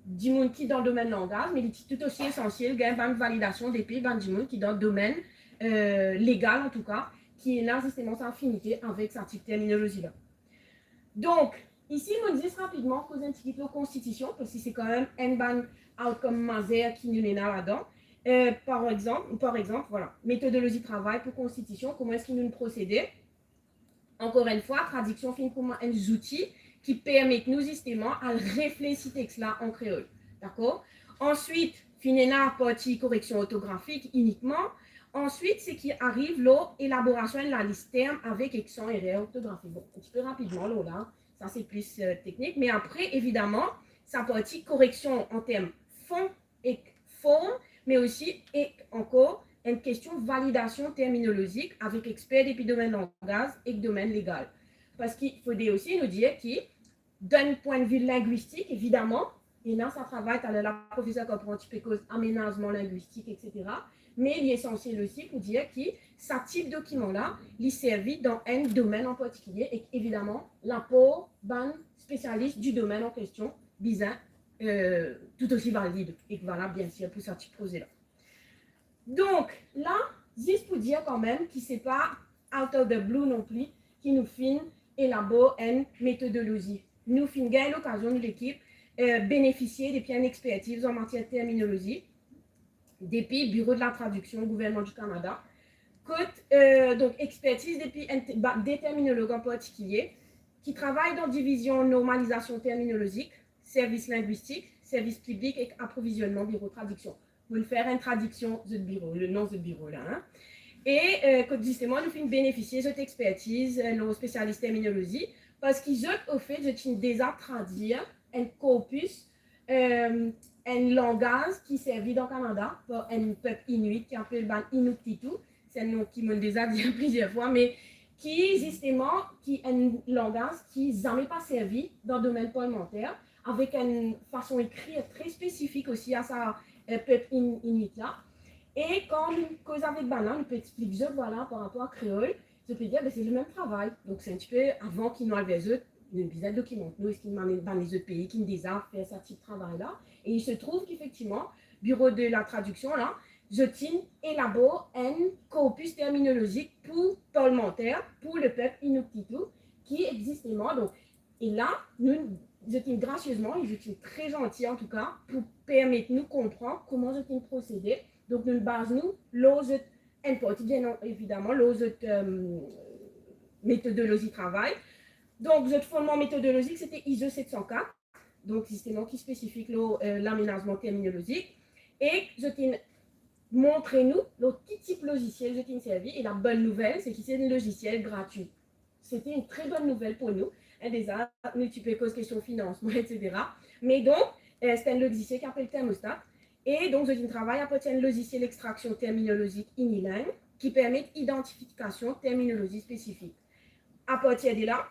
dimoun ki dan domenn langaz, me li ti toutosi esansiel gagn bann validasion depi bann dimoun ki dan domenn, euh, legal, antouka, ki ena zisteman sa afinite avek sa tip terminolozi la. Donk, isi, mo zis rapidman koz enn tigit lor konstitision, parski se kanmem enn bann outcome mazer ki nou ena ladan. Euh, par exanp, par exanp, vwala, metodolozi travay pou konstitision, kouma eski nou prosede? Ankor enn fwa, tradiksion finn kouma enn zouti ki permet nou zisteman al reflesi text la an kreol. Dakor? Answit, finn ena parti koreksion ortografik inikman. Answit, seki ariv lor elaborasion enn lalis term avek ek san erer ortografik. Bon, enn tipe rapidman lor la, sa se plis, euh, teknik, me apre, evidaman, sa parti koreksion an term fon ek form, me osi ek ankor enn kestion validasion terminolozik avek exper depi domenn langaz ek domenn legal. Parski fode osi nou dir ki, dan pwin de vi lingwistik, evidaman, ena sa travay, taler la profeser Corpron ti pe koz amenazman lingwistik, et cetera. Me li esansiel osi pou dir ki sa tip dokiman la, li servi dan enn domenn an partikilie, ek evidaman, lapor bann spesialis di domenn an kestion bizin, euh, toutosi valid, ek valab, biensir, pou sa tip proze la. Donk, la, zis pou dir kanmem ki se pa out of the blue non pli ki nou finn elabor enn metodolozi. Nou finn gagn lokazion, nou lekip, eh, benefisie depi enn expertiz an matier terminolozi, depi Biro de la Tradiksion Gouvernman di Kanada, kot, eh, donk, expertiz depi enn te-, ba-, de terminolog an partikilie, ki travay dan divizion normalizasion terminolozik, servis lingwistik, servis piblik ek aprovizionman biro tradiksion. Mo'nn fer enn tradiksion zot biro, le nom zot biro la, hein. E, eh, kot zisteman nou finn benefisie zot expertiz, eh, lor spesialis terminolozi, parski zot, ofet, zot inn deza tradir enn korpis, eh, enn langaz ki servi dan Kanada par enn pep Inuit ki apel bann Inuktitut. Se enn nom ki mo'nn deza dir plizier fwa, me ki zisteman, ki enn langaz ki zame pa servi dan domenn parlmanter, avek enn fason ekrir tre spesifik osi a sa, eh, pep In-, Inuit la. E kan nou koz avek bann la, nou pe explik zot, vwala, par rapor a kreol, zot pe dir, be, se le mem travay. Donk, se enn tipe avan ki nou al ver zot, nou bizin dokimant nou, eski bann, bann lezot pei ki'nn deza fer sa tip travay la. E il se trouve ki efektivman, Biro de la Tradiksion la, zot inn elabor enn korpis terminolozik pou parlmanter, pou le pep Inuktitut, ki ek zisteman, donk, e la, nou, zot inn grasiezman, e zot inn tre zanti antouka, pou permet nou konpran kouma zot inn prosede. Donk, nou baz nou lor zot enn parti, bien evidaman, lor zot, eh, metodolozi travay. Donk, zot fondman metodolozik, se te ISO set san kat, donk, zisteman, ki spesifik lor, eh, lamenazman terminolozik. E zot inn montre nou lor ki tip lozisiel zot inn servi. E la bonn nouvel, se ki se enn lozisiel gratwi. Se te enn tre bonn nouvel pou nou. Hein, deza, nou ti pe koz kestion finansman, et cetera. Me donk, eh, se enn lozisiel ki apel Thermostat. E donk, zot inn travay apartir enn lozisiel extraksion terminolozik Inilang, ki permet idantifikasion terminolozi spesifik. Apartir de la,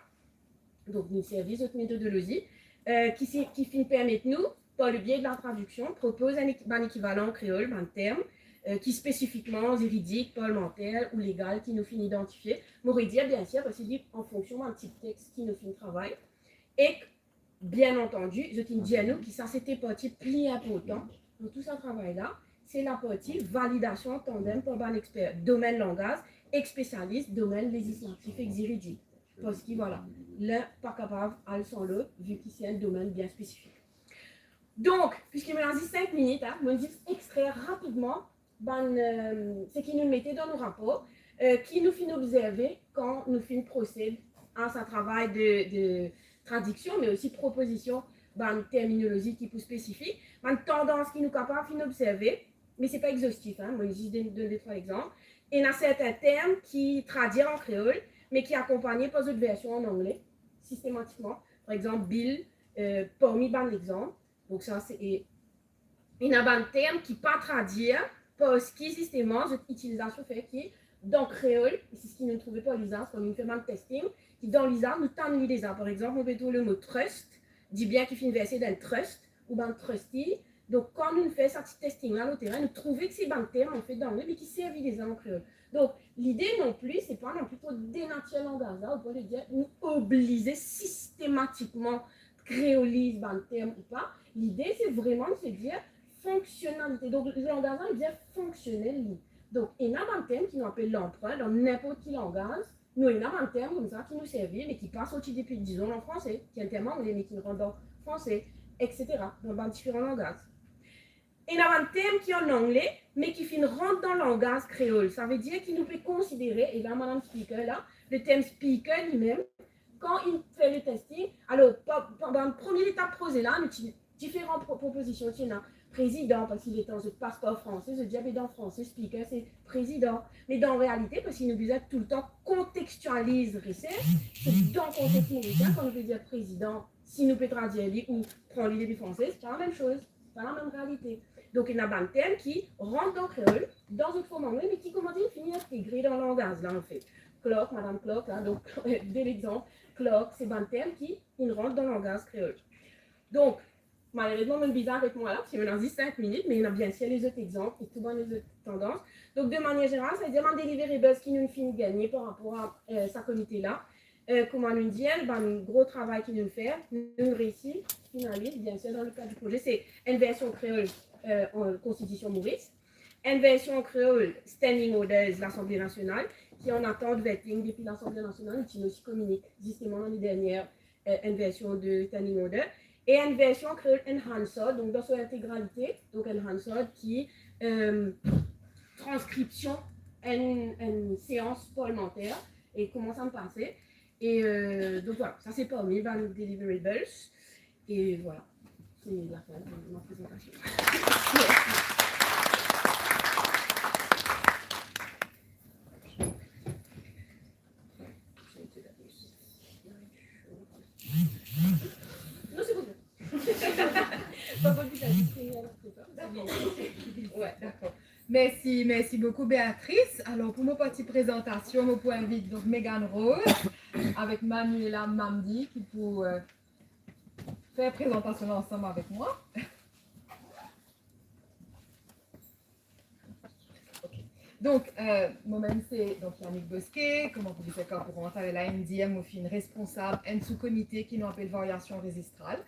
donk, nou servi zot metodolozi, eh, ki si-, ki finn permet nou, par le bie de la tradiksion, propoz enn ek-, bann ekivalan an kreol, bann term, eh, ki spesifikman ziridik, parlmanter ou legal ki nou finn idantifie. Mo redir, biensir, parski li an fonksion bann tip text ki nou finn travay. Ek, bien antandi, zot inn dir nou ki sa se te parti pli inportan dan tou sa travay la, se laparti validasion an tandem par bann exper domenn langaz ek spesialis domenn lezislatif ek ziridik. Parski, vwala, linn pa kapav al san lot, vi ki se enn domenn bien spesifik. Donk, piski mo ena zis sink minit, hein, mo zis extrer rapidman bann, eh, seki nou mete dan nou rapor, eh, ki nou finn obzerve kan nou finn prosed a sa travay de, de tradiksion, me osi propozision bann terminolozi ki pou spesifik, bann tandans ki nou kapav finn obzerve, me se pa exzostif, hein, mo zis donn, donn de trwa lexanp. Ena sertin term ki tradir an kreol, me ki akonpagne par zot version an angle, sistematikman. Par exanp, bill, eh, parmi bann lexanp. Donk sa, se, e, ena bann term ki pa tradir, parski zisteman, zot itilizasion fer ki, dan kreol, e se seki nou trouve par lizaz, kan nou fer bann testing, ki dan lizaz, nou tann li deza. Par exanp, mo pe trouv lemo trust, dibien ki finn verse dan trust, ou bann trustee. Donk, kan nou fer sa ti testing la lor terin, nou trouve ki se bann term, anfet, dan angle, me ki servi deza an kreol. Donk, lide non pli, se pa non pli pou denatir langaz la, ou pou dir, nou oblize sistematikman kreoliz bann term ou pa. Lide, se vreman se dir fonksionalite. Donk, langaz la, li dir fonksionel, li. Donk, ena bann term ki nou apel lanprin dan ninport ki langaz. Nou ena bann term koumsa ki nou servi, me ki pa sorti depi, dizon, an franse, ki enn term angle, me ki rant dan franse, et cetera, dan bann diferan langaz. Ena bann term ki an angle, me ki finn rant dan langaz kreol. Savedir ki nou pe konsidere, e la, madam speaker la, le term speaker limem, kan inn fer le testing, alor, pa, pa, bann premie letap proze la, nou ti, diferan pro-, propozision, ti ena prezidan, parski letan zot pas par franse, zot dir, be dan franse, speaker, se prezidan. Me dan realite, parski nou bizin toultan kontextializ research, se dan konteks morisien, kan nou pe dir prezidan, si nou pe tradir li ou pran li depi franse, se pa lamem soz, se pa lamem realite. Donk, ena bann term ki rant dan kreol, dan zot form angle, me ki kouma dir, fini integre dan langaz la, anfet. Clock, madam Clock, la, donk, de lexanp, clock, se bann term ki inn rant dan langaz kreol. Donk, malerezman, mo bizin aret mwa la, parski mo ena zis sink minit, me ena biensir lezot lexanp e tou bann lezot tandans. Donk, de manier zeneral, savedir bann deliverables ki nou finn gagne par rapor a, eh, sa komite la, eh, kouma nou dir, bann gro travay ki nou fer, nou reisi finaliz, biensir, dan le kad di proze, se enn version kreol, eh, an Konstitision Moris, Enn version an kreol, Standing Orders, Lasanble Nasional, ki an atant vetting depi Lasanble Nasional, nou ti osi kominik zisteman lane dernier, euh, enn version de Standing Order, e enn version an kreol, enn Hansard, donk dan son integralite, donk enn Hansard ki, euh, transkripsion enn, enn seans parlimanter, e kouma sa pase. E, euh, donk, voilà, sa se parmi bann deliverables. E voilà, se lafin de ma prezantasion. Mersi. Non, se bon. Papa, vit, al, vit, al, vit, al. Dakor. Wi, dakor. Mersi, mersi boukou, Béatrice. Alor, pou mo parti prezantasion, mo pou invit, donk, Megan Rose avek Manuela Mamdi ki pou, euh, fer prezantasion la ansam avek mwa. Ok. Donk, euh, mo mem se, donk, Yannick Bosquet, kouma Profeser Corporan, taler la inn dir, mo finn responsab enn soukomite ki nou apel variasion rezistral.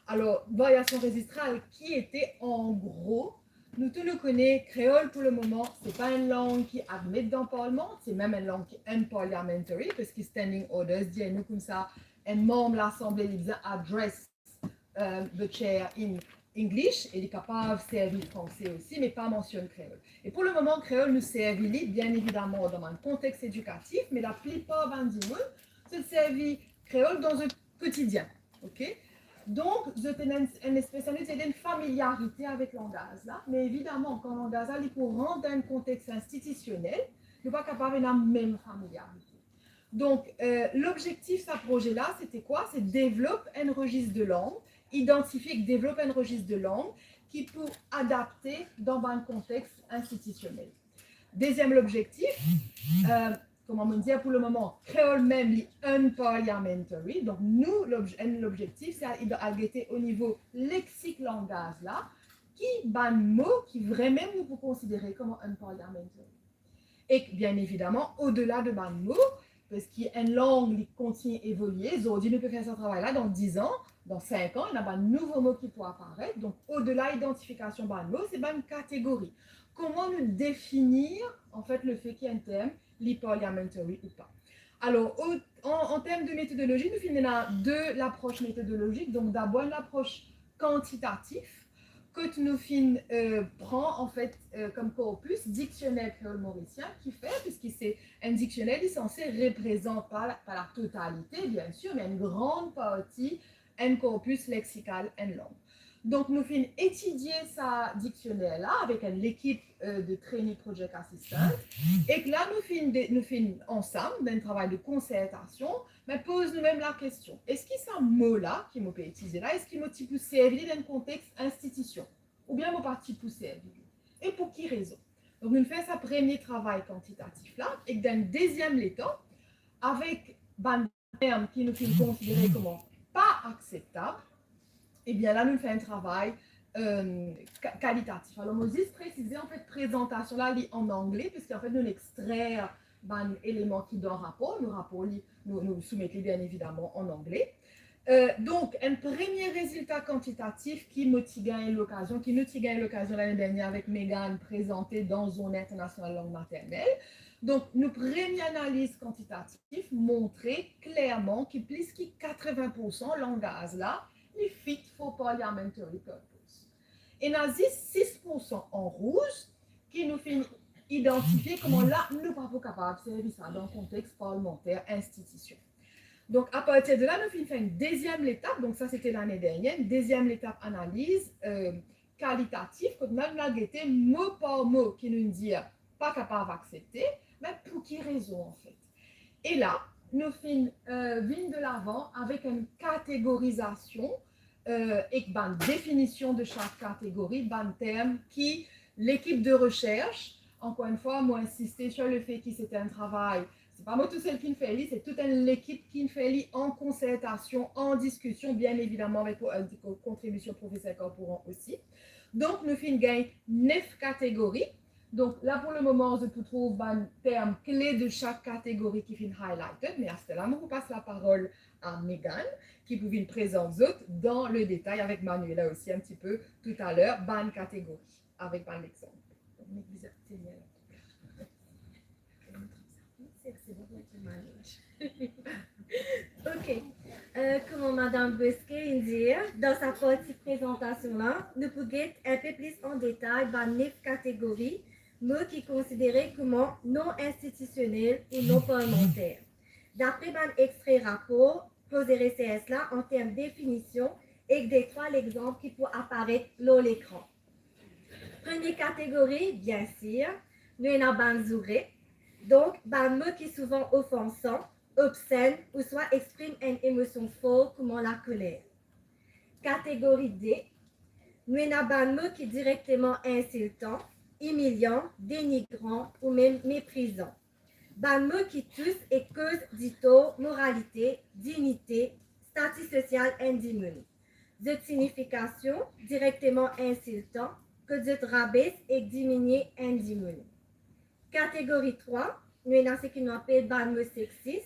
Alor, variasion rezistral, ki ete, an gro, nou tou nou kone kreol pou lemoman, se pa enn lang ki admet dan parlman, se mem enn lang ki unparliamentary, parski Standing Orders dir nou koumsa, enn manm Lasanble, li bizin address, euh, the chair in English, e li kapav servi franse osi, me pa mansionn kreol. E pou lemoman, kreol, nou servi li, bien evidaman, dan bann kontex edikatif, me laplipar bann dimoun, zot servi kreol dan zot kotidien, ok? Donk, zot ena enn, enn espes, nou dir, enn familiarite avek langaz la, me evidaman, kan langaz la, li pou rant dan enn kontex institisionel, nou pa kapav ena mem familiarite. Donk, euh, lobzektif sa proze la, se te kwa? Se devlop enn rezis de lang, idantifie ek devlop enn rezis de lang ki pou adapte dan bann kontex institisionel. Deziem lobzektif, euh, kouma mo dir, pou lemoman, kreol mem, li unparliamentary. Donk, nou, lobz-, enn lobzektif, se al, al gete o nivo leksik langaz la, ki bann mo ki vremem nou pou konsidere kouma unparliamentary. Ek, bien evidaman, odela de bann mo, parski enn lang, li kontigne evolie. Zordi, nou pe fer sa travay la, dan diz an, dan sink an, ena bann nouvo mo ki pou aparet. Donk, odela idantifikasion bann mo, se bann kategori. Kouma nou definir, anfet, lefe ki enn term, li parliamentary ou pa? Alor, o, an, an term de metodolozi, nou finn ena de lapros metodolozik. Donk, dabor enn lapros kantitatif, kot nou finn, euh, pran, anfet, euh, kom korpis, diksioner kreol morisien, ki fer, parski se enn diksioner, li sanse reprezant pa la, pa la totalite, biensir, me enn gran parti enn korpis leksikal enn lang. Donk, nou finn etidie sa diksioner la avek enn lekip, euh, de trainee project assistant. Ek la, nou finn de-, nou finn ansam, dan enn travay de konsertasion, me poz nou mem lakestion, eski sa mo la ki mo pe itilize la, eski mo ti pou servi li dan enn kontex institision, oubien mo pa ti pou servi li? E pou ki rezon? Donk, nou fer sa premie travay kantitatif la, ek dan enn deziem letap, avek bann term ki nou finn konsidere kouma pa akseptab, ebien la, nou fer enn travay, euh, ka-, kalitatif. Alor, mo zis presize, anfet, prezantasion la, li an angle, parski, anfet, nou ekstrer bann eleman ki dan rapor, nou rapor li, nou, nou soumet li, bien evidaman, an angle. Euh, donk, enn premie rezilta kantitatif ki mo ti gagn lokazion, ki nou ti gagn lokazion lane dernier avek Megan prezante dan Zourne Internasional Lang Maternel. Donk, nou premie analiz kantitatif montre klerman ki plis ki katreven poursan langaz la, li fit for parliamentary purpose. Ena zis sis poursan an rouz ki nou finn idantifie kouma la, nou pa pou kapav servi sa dan kontex parlimanter institision. Donk, apartir de la, nou finn fer enn deziem letap, donk sa, se te lane dernier, enn deziem letap analiz, euh, kalitatif, kot nou al gete mo par mo ki nou dir pa kapav aksepte, me pou ki rezon, anfet? E la, nou finn, euh, vinn de lavan avek enn kategorizasion, euh, ek bann definision de sak kategori, bann term ki lekip de resers, ankor enn fwa, mo insiste sur lefe ki se enn travay, se pa mo tousel ki finn fer li, se tou enn lekip ki finn fer li an konsertasion, an diskision, bien evidaman avek, euh, ko-, kontribision Profeser Corporan osi. Donk, nou finn gagn nef kategori. Donk, la, pou lemoman, zot pou trouv bann term kle de sak kategori ki finn highlighted, me aster la, mo pou pas laparol a Megan, ki pou vinn prezant zot dan le detay avek Manuela osi enn tipe toutaler, bann kategori, avek bann lexanp. Ok. Euh, kouma Madam Bosquet inn dir, dan sa parti prezantasion la, nou pou get inpe plis an detay bann nef kategori mo ki konsidere kouma non institisionel ou non parlmanter, dapre bann extre rapor Proze Resers la an term definision ek detrwa lexanp ki pou aparet lor lekran. Premie kategori, biensir, nou ena bann zoure, donk bann mo ki souvan ofansan, obsenn ouswa exprim enn emosion for kouma lakoler. Kategori de, nou ena bann mo ki direkteman insiltan, imilian, denigran ou mem meprizan. Bann mo ki tous ek koz ditor moralite, dignite, stati sosial enn dimoun. Zot signifikasion direkteman insiltan, kot zot rabes ek diminie enn dimoun. Kategori trwa, nou ena seki nou apel bann mo seksis,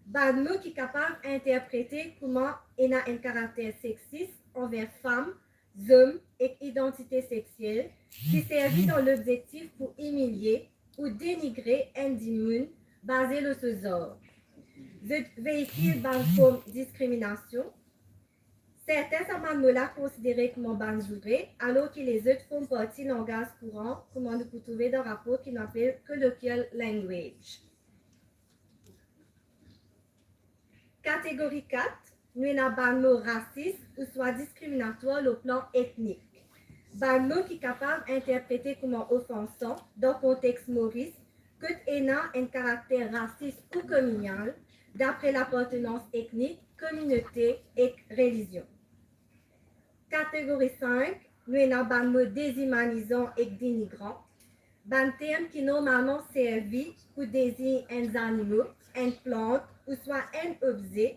bann mo ki kapav interprete kouma ena enn karakter seksis anver fam, zom ek idantite seksiel, ki servi dan lobzektif pou imilie ou denigre enn dimoun baze lor so zar. Zot veikil bann form diskriminasion. Sertin sa bann mo la konsidere kouma bann zoure, alor ki lezot form parti langaz kouran, kouma nou pou trouve dan rapor ki nou apel colloquial language. Kategori kat, nou ena bann mo rasis ouswa diskriminatwar lor plan etnik. Bann mo ki kapav interprete kouma ofansan dan kontex Moris, kot ena enn karakter rasis ou kominial, dapre lapartenans etnik, kominote ek relizion. Kategori sink, nou ena bann mo dezimanizan ek denigran, bann term ki normalman servi pou dezign enn zanimo, enn plant ouswa enn obze,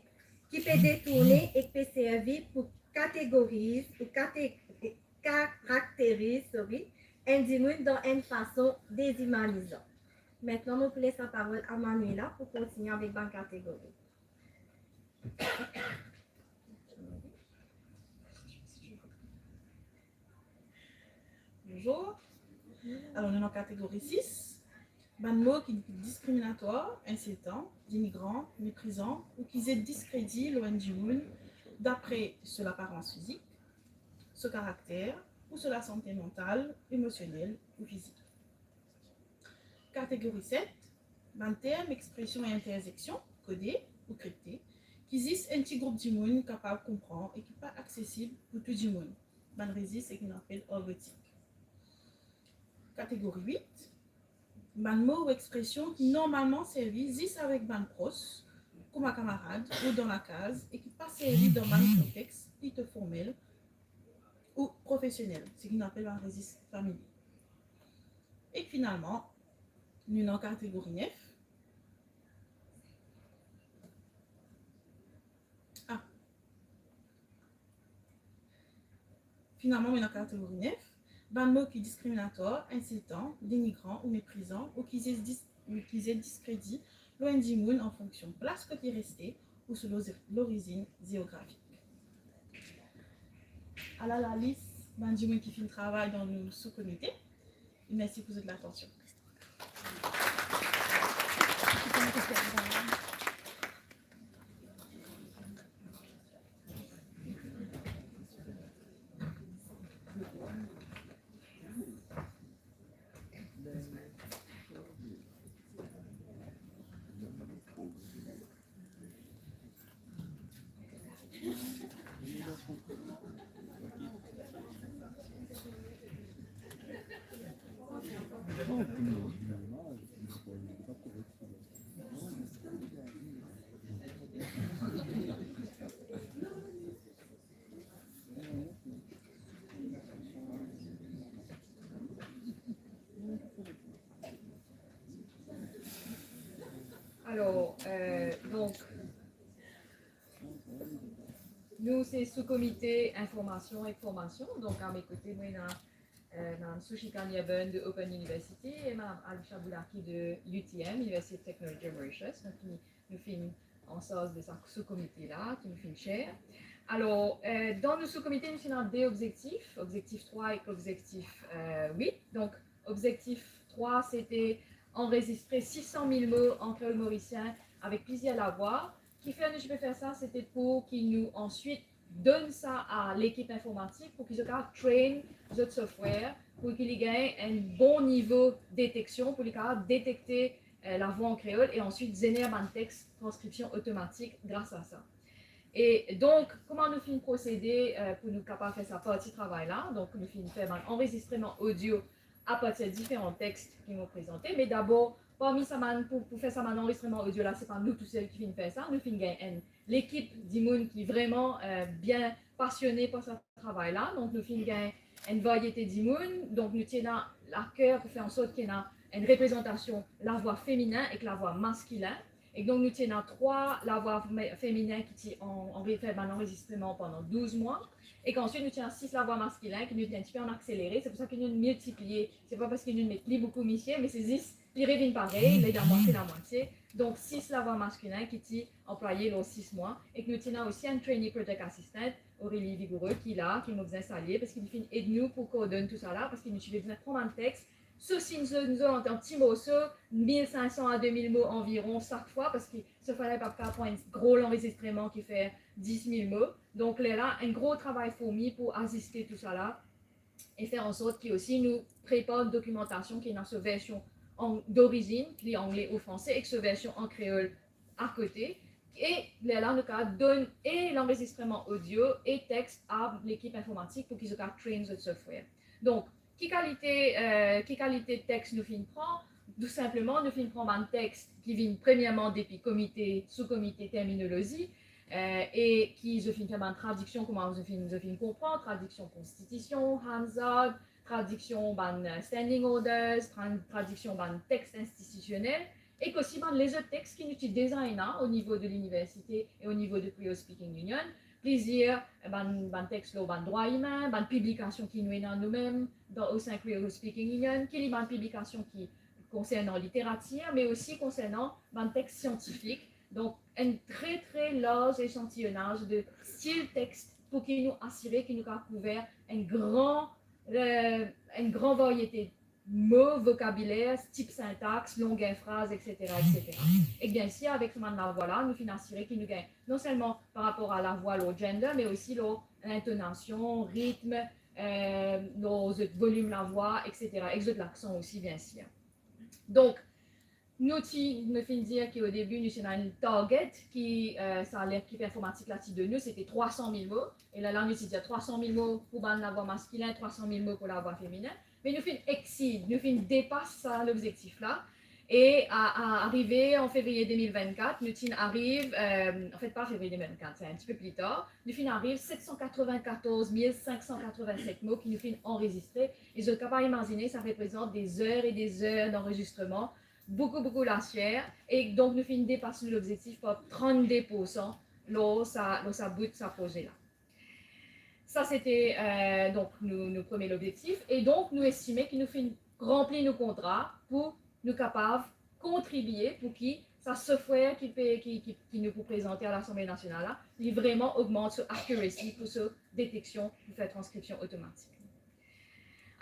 ki pe detourne ek pe servi pou kategoriz ou kate-, karakteriz, sorry, enn dimoun dan enn fason dezimanizan. Aster, mo pou les laparol a Manuela pou kontigne avek bann kategori. Bonzour. Alor, nou dan kategori sis. Bann mo ki diskriminatwar, insiltan, denigran, meprizan ou ki zet diskredi lor enn dimoun dapre so laparans fizik, so karakter ou so lasante mantal, emosionel ou fizik. Kategori set, bann term, expresion e interzeksion kode ou kripte, ki zis enn ti group dimoun kapav konpran e ki pa aksesib pou tou dimoun, bann rezis ki nou apel argotik. Kategori wit, bann mo ou expresion ki normalman servi zis avek bann pros, kouma kamarad ou dan lakaz, e ki pa servi dan bann kontex plito formel ou profesionel, seki nou apel bann rezis familie. E finalman, nou dan kategori nef. Ah. Finalman, nou dan kategori nef. Bann mo ki diskriminatwar, insiltan, denigran ou meprizan, ou ki zet dis-, ou ki zet diskredi lor enn dimoun an fonksion plas kot li reste ou so lo-, lorizinn zeografik. Ala lalis bann dimoun ki finn travay dan nou soukomite. Mersi pou zot latansion. Alor, euh, donk, nou se soukomite informasion ek formasion. Donk, a me kote, mo ena, euh, Madam Sushika Nirban de Open University e Madam Alisha Boulaki de U T M, University of Technology Mauritius. Donk, nou, nou finn ansarz de sa soukomite la, ki nou finn chair. Alor, euh, dan nou soukomite, nou finn ena de obzektif, obzektif trwa ek obzektif, euh, wit. Donk, Objektif trwa, sete anrezistre sis san mil mo an kreol morisien avek plizier lavwa. Kifer nou ti pe fer sa, sete pou ki nou answit donn sa a lekip informatik pou ki zot kapav train zot software, pou ki li gagn enn bon nivo deteksion, pou li kapav detekte, eh, lavwa an kreol e answit zener bann text transkripsion otomatik gras a sa. E donk, kouma nou finn prosede, eh, pou nou kapav fer sa parti travay la? Donk, nou finn fer bann anrezistreman odio apartir diferan text ki mo prezante. Me dabor, parmi sa bann, pou, pou fer sa bann anrezistreman odio la, se pa nou tousel ki finn fer sa. Nou finn gagn enn lekip dimoun ki vreman, eh, bien pasione par sa travay la. Donk, nou finn gagn enn variete dimoun. Donk, nou ti ena laker pou fer ansort ki ena enn reprezantasion lavwa feminin ek lavwa maskilin. Ek donk, nou ti ena trwa lavwa me-, feminin ki ti an, an fer bann anrezistreman pandan douz mwa. Ek answit, nou ti ena sis lavwa maskilin ki nou ti enn tipe an akselere. Se pou sa ki nou miltiplie. Se pa parski nou met pli boukou misie, me se zis, li revinn parey, li lamwatie, lamwatie. Donk, sis lavwa maskilin ki ti anplwaye lor sis mwa. Ek nou ti ena osi enn trainee project assistant, Aurélie Vigoureux, ki la, ki mo bizin salie, parski li finn ed nou pou koordonn tousala, parski nou ti pe bizin pran bann text, so si nou, nou, nou, an ti morso, mil sink san a de mil mo anviron sak fwa, parski so fwa la, pa kapav pran enn gro lanrezistreman ki fer dis mil mo. Donk, lerla, enn gro travay fourmi pou aziste tousala e fer ansort ki osi nou prepar dokimantasion ki ena so version an, dorizinn, ki li angle ou franse, ek so version an kreol akote. E lerla, nou kapav donn e lanrezistreman odio e text a lekip informatik pou ki zot kapav train zot software. Donk, ki kalite, eh, ki kalite text nou finn pran? Tou sinpleman, nou finn pran bann text ki vinn premierman depi komite, sou-komite terminolozi, eh, e ki zot finn fer bann tradiksion, kouma zot finn, zot finn konpran, tradiksion konstitision, Hansard, tradiksion bann, eh, standing orders, tra-, tradiksion bann text institisionel, ek osi bann lezot text ki nou ti deza ena o nivo de liniversite e o nivo de Creole Speaking Union. Plizier, eh, bann, bann text lor bann drwa imin, bann piblikasion ki nou ena noumem dan, o sein Creole Speaking Union, ki li bann piblikasion ki konsernan literatir, me osi konsernan bann text siantifik. Donk, enn tre, tre larz echantiyonaz de stil text pou ki nou asire ki nou kapav kouver enn gran, eh, enn gran variete mo, vokabiler, tip sintax, longer fraz, et cetera, et cetera. E biensir, avek sa bann lavwa la, nou finn asire ki nou gagn non selman par rapor a lavwa lor gender, me osi lor lintonasion, ritm, eh, lor zot volim lavwa, et cetera, ek zot laksan osi, biensir. Donk, nou ti, nou finn dir ki o debi, nou ti ena enn target ki, eh, sa lekip informatik la ti donn nou, sete trwa san mil mo. E lerla, nou ti dir trwa san mil mo pou bann lavwa maskilin, trwa san mil mo pou lavwa feminin. Me nou finn exceed, nou finn depas sa lobzektif la. E a, a, arive an fevriye de mil vennkat, nou ti ariv, eh, anfet, pa fevriye de mil vennkat, se enn tipe pli tar, nou finn ariv set san katreven-katorz mil sink san katreven-set mo ki nou finn anrezistre. E zot kapav imazine, sa reprezant de zer e de zer danrezistreman, boukou, boukou lasier. E donk, nou finn depas nou lobzektif par trannde poursan lor sa, lor sa bout sa proze la. Sa, sete, eh, donk, nou, nou premie lobzektif. E donk, nou estime ki nou finn ranpli nou kontra pou nou kapav kontribie pou ki sa software ki pe, ki, ki, ki nou pou prezante a Lasanble Nasional la, li vreman ogmant so accuracy pou so deteksion, pou fer transkripsion otomatik.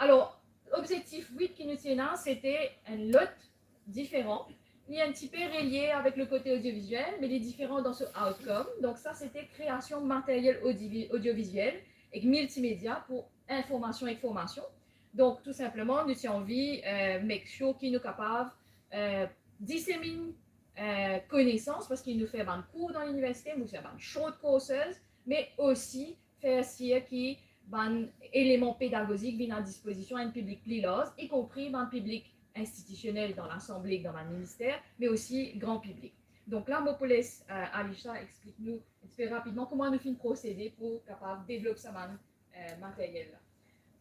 Alor, lobzektif wit ki nou ti ena, sete enn lot diferan. Li enn tipe relie avek le kote odioviziel, me li diferan dan so outcome. Donk sa, sete kreasion materyel odi-, odioviziel ek miltimedia pou informasion ek formasion. Donk, tou sinpleman, nou ti anvi, eh, make sure ki nou kapav, eh, diseminn, eh, konesans, parski nou fer bann kour dan liniversite, nou fer bann short courses, me osi fer sir ki bann eleman pedagozik vinn a dispozision enn piblik pli larz, ikonpri bann piblik institisionel dan Lasanble, dan bann minister, me osi gran piblik. Donk la, mo pou les, eh, Alisha explik nou enn tipe rapidman kouma nou finn prosede pou kapav devlop sa bann, eh, materyel la.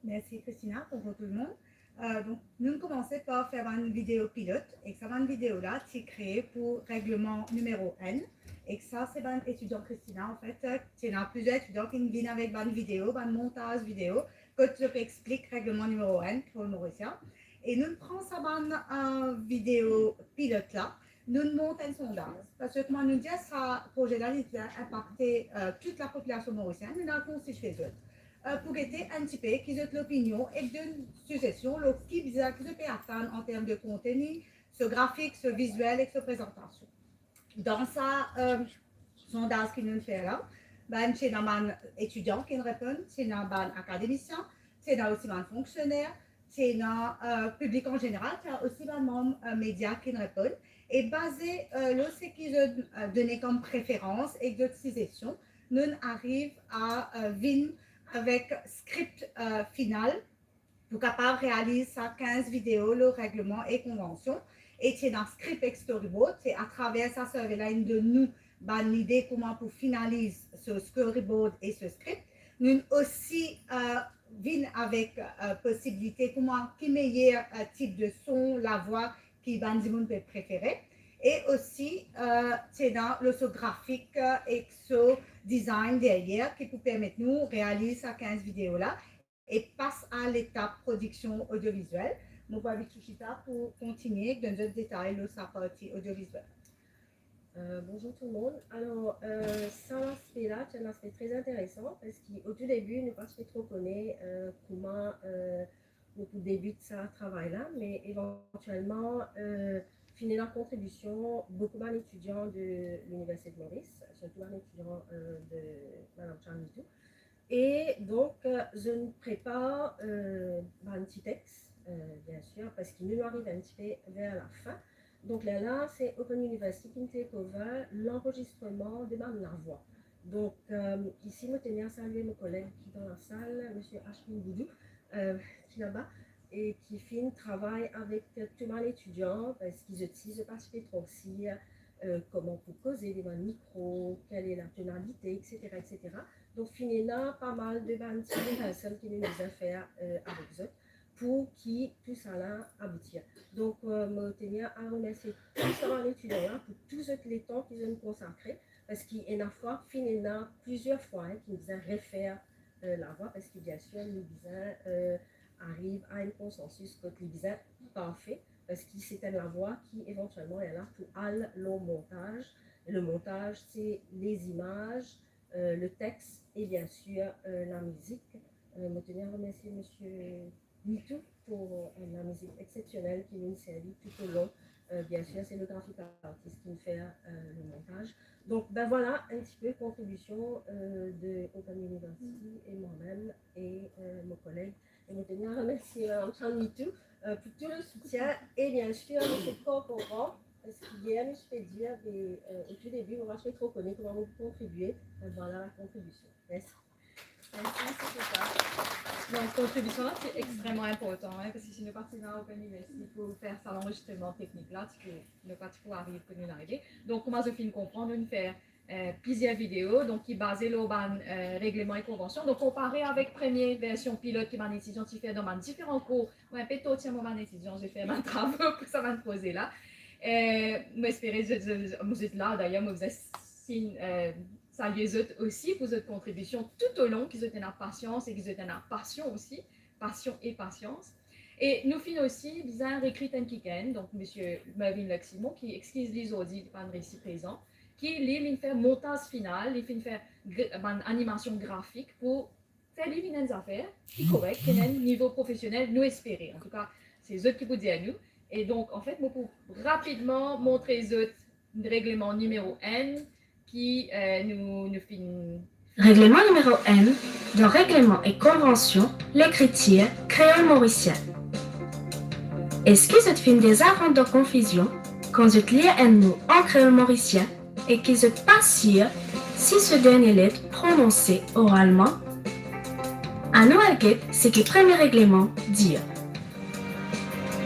Mersi, Christina. Bonzour tou lemonn. Eh, donk, nou koumanse par fer bann video pilot. Ek sa bann video la, ti kree pou regleman nimero enn. Ek sa, se bann etidian Christina, anfet, ti ena plizier etidian ki vinn avek bann video, bann montaz video, kot zot pe explik regleman nimero enn pou Morisien. E nou pran sa bann, eh, video pilot la, nou mont enn sondaz. Parski kouma nou dir, sa proze la, li ti inpakte, eh, tou lapopilasion morisienn, nou al konsilte zot. euh, pou gete enn tipe ki zot lopinion ek donn sizestion lor ki bizin ki zot pe atann an term de konteni, so grafik, so viziel ek so prezantasion. Dan sa, euh, sondaz ki nou fer la, bann, ti ena bann etidian ki'nn reponn, ti ena bann akademisien, ti ena osi bann fonksioner, ti ena, euh, piblik an zeneral, ti ena osi bann manm, euh, media ki'nn reponn. E baze, euh, lor seki zot, euh, done kom preferans ek zot sizestion, nou ariv a, euh, vinn avek skrip, euh, final pou kapav realiz sa kinz video lor regleman e konvansion. E ti ena skrip ek storyboard, se atraver sa survey la inn donn nou bann lide kouma pou finaliz so storyboard e so skrip. Nou osi, euh, vinn avek, euh, posibilite kouma ki meyer, euh, tip de son, lavwa ki bann dimoun pe prefere. E osi, euh, ti ena lor so grafik, euh, ek so design deryer ki pou permet nou realiz sa kinz video la e pas a letap prodiksion odioviziel. Mo pou invit Suchita pou kontinie donn zot detay lor sa parti odioviziel. Euh, bonjour tout le monde. Alors, euh, sa laspe la, ti enn laspe tre interesan, parski o tou debi, nou pa ti pe tro kone, euh, kouma, euh, nou pou debit sa travay la, me evantielman, euh, finn ena kontribision boukou bann etidian de Liniversite de Moris, sirtou bann etidian, euh, de Madam Charles Mitou. E donk, euh, zot inn prepar, euh, bann ti text, euh, bien sir, parski nou, nou ariv enn tipe ver lafin. Donk, lerla, se Open University ki'nn take over lanrezistreman de bann lavwa. Donk, euh, isi, mo teni a salie mo koleg ki dan lasal, Misie Ashwin Boudou, euh, ki laba, e ki finn travay avek tou bann etidian, parski zot osi, zot pa ti pe tro sir, euh, kouma pou koze devan mikro, kelle est la tonalité, et cetera, et cetera. Donk, finn ena pa mal de bann ti rehearsal ki nou bizin fer, euh, avek zot pou ki tousala aboutir. Donk, euh, mo teni a remersie tou sa bann etidian la pou tou zot letan ki zot inn konsakre, parski ena fwa, finn ena plizier fwa, hein, ki nou bizin refer, euh, lavwa, parski bien sir, nou bizin, euh, ariv a enn konsansis kot li bizin parfe, parski se enn lavwa ki evantielman ena pou al lor montaz. Le montage, c'est les images, euh, le texte et bien sûr, euh, la musique. Euh, mo teni a remersie Misie Mitou pou, euh, la mizik exsepsionel ki nou'nn servi toutolong. Euh, bien sûr, c'est le graphic artist ki'nn fer, euh, le montage. Donk, ben voilà, enn tipe kontribision, euh, de Open University e mwa mem e, euh, mo koleg. E mo teni a remersie, euh, Madam Charles Mitou, euh, pou tou le soutien e bien sûr, Misie Corcoran, parski yer, mo ti pe dir, be, euh, o tou debi, mo pa ti pe tro kone kouma mo pou kontribie. Ben voilà la kontribision. Mersi. Mersi, Misie Teta. Donk, kontribision la, se extreman inportan, hein, parski si nou pa ti ena Open University pou fer sa lanrezistreman teknik la, ti pou, nou pa ti pou ariv kot nou arive. Donk, kouma zot finn konpran, nou'nn fer, euh, plizier video, donk, ki baze lor bann, euh, regleman e konvansion. Donk, konpare avek premie version pilot ki bann etidian ti fer dan bann diferan kour, mo enpe tortir mo bann etidian, zot fer bann travo pou sa bann proze la. Euh, mo espere zot, zot, zot la, dayer, mo bizin sin-, euh, salie zot osi pou zot kontribision toutolong, ki zot ena pasians e ki zot ena pasion osi, pasion e pasians. E nou finn osi bizin rekrit enn kikenn, donk Misie Mervyn Luc Simon, ki exkiz li zordi, li pa'nn resi prezan, ki li, li fer montaz final, li finn fer gr-, bann animasion grafik pou fer li vinn enn zafer ki korek, ki ena enn nivo profesionel, nou espere. Antouka, se zot ki pou dir nou. E donk, anfet, mo pou rapidman montre zot regleman nimero enn ki, euh, nou, nou finn... Regleman nimero enn, dan regleman e konvansion lekritir kreol morisien. Eski zot finn deza rant dan konfizion kan zot lir enn mo an kreol morisien e ki zot pa sir si so dernie let prononse oralman? Anou al get seki premie regleman dir.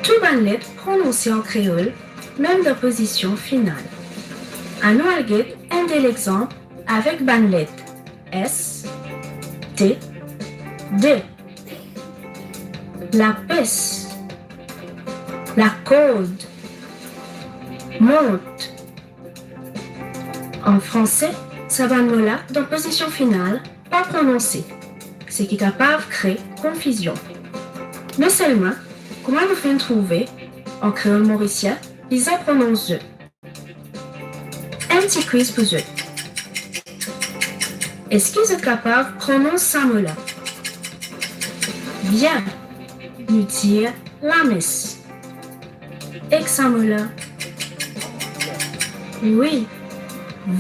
Tou bann let prononse an kreol, mem dan pozision final. Anou al get enn de lexanp avek bann let S, T, D. Lapes, lakord, mont. An franse, sa bann mo la dan pozision final pa prononse, seki kapav kre konfizion. Me selman, kouma nou finn trouve, an kreol morisien, bizin prononse. Enn ti kwiz pou zot. Eski zot kapav prononse sa mo la? Bien, nou dir lames. Ek sa mo la? Wi,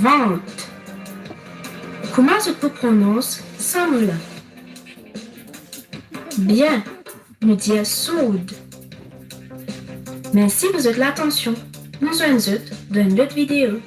vant. Kouma zot pou prononse sa mo la? Bien, nou dir sword. Mersi pou zot latansion. Nou zwenn zot dan enn lot video.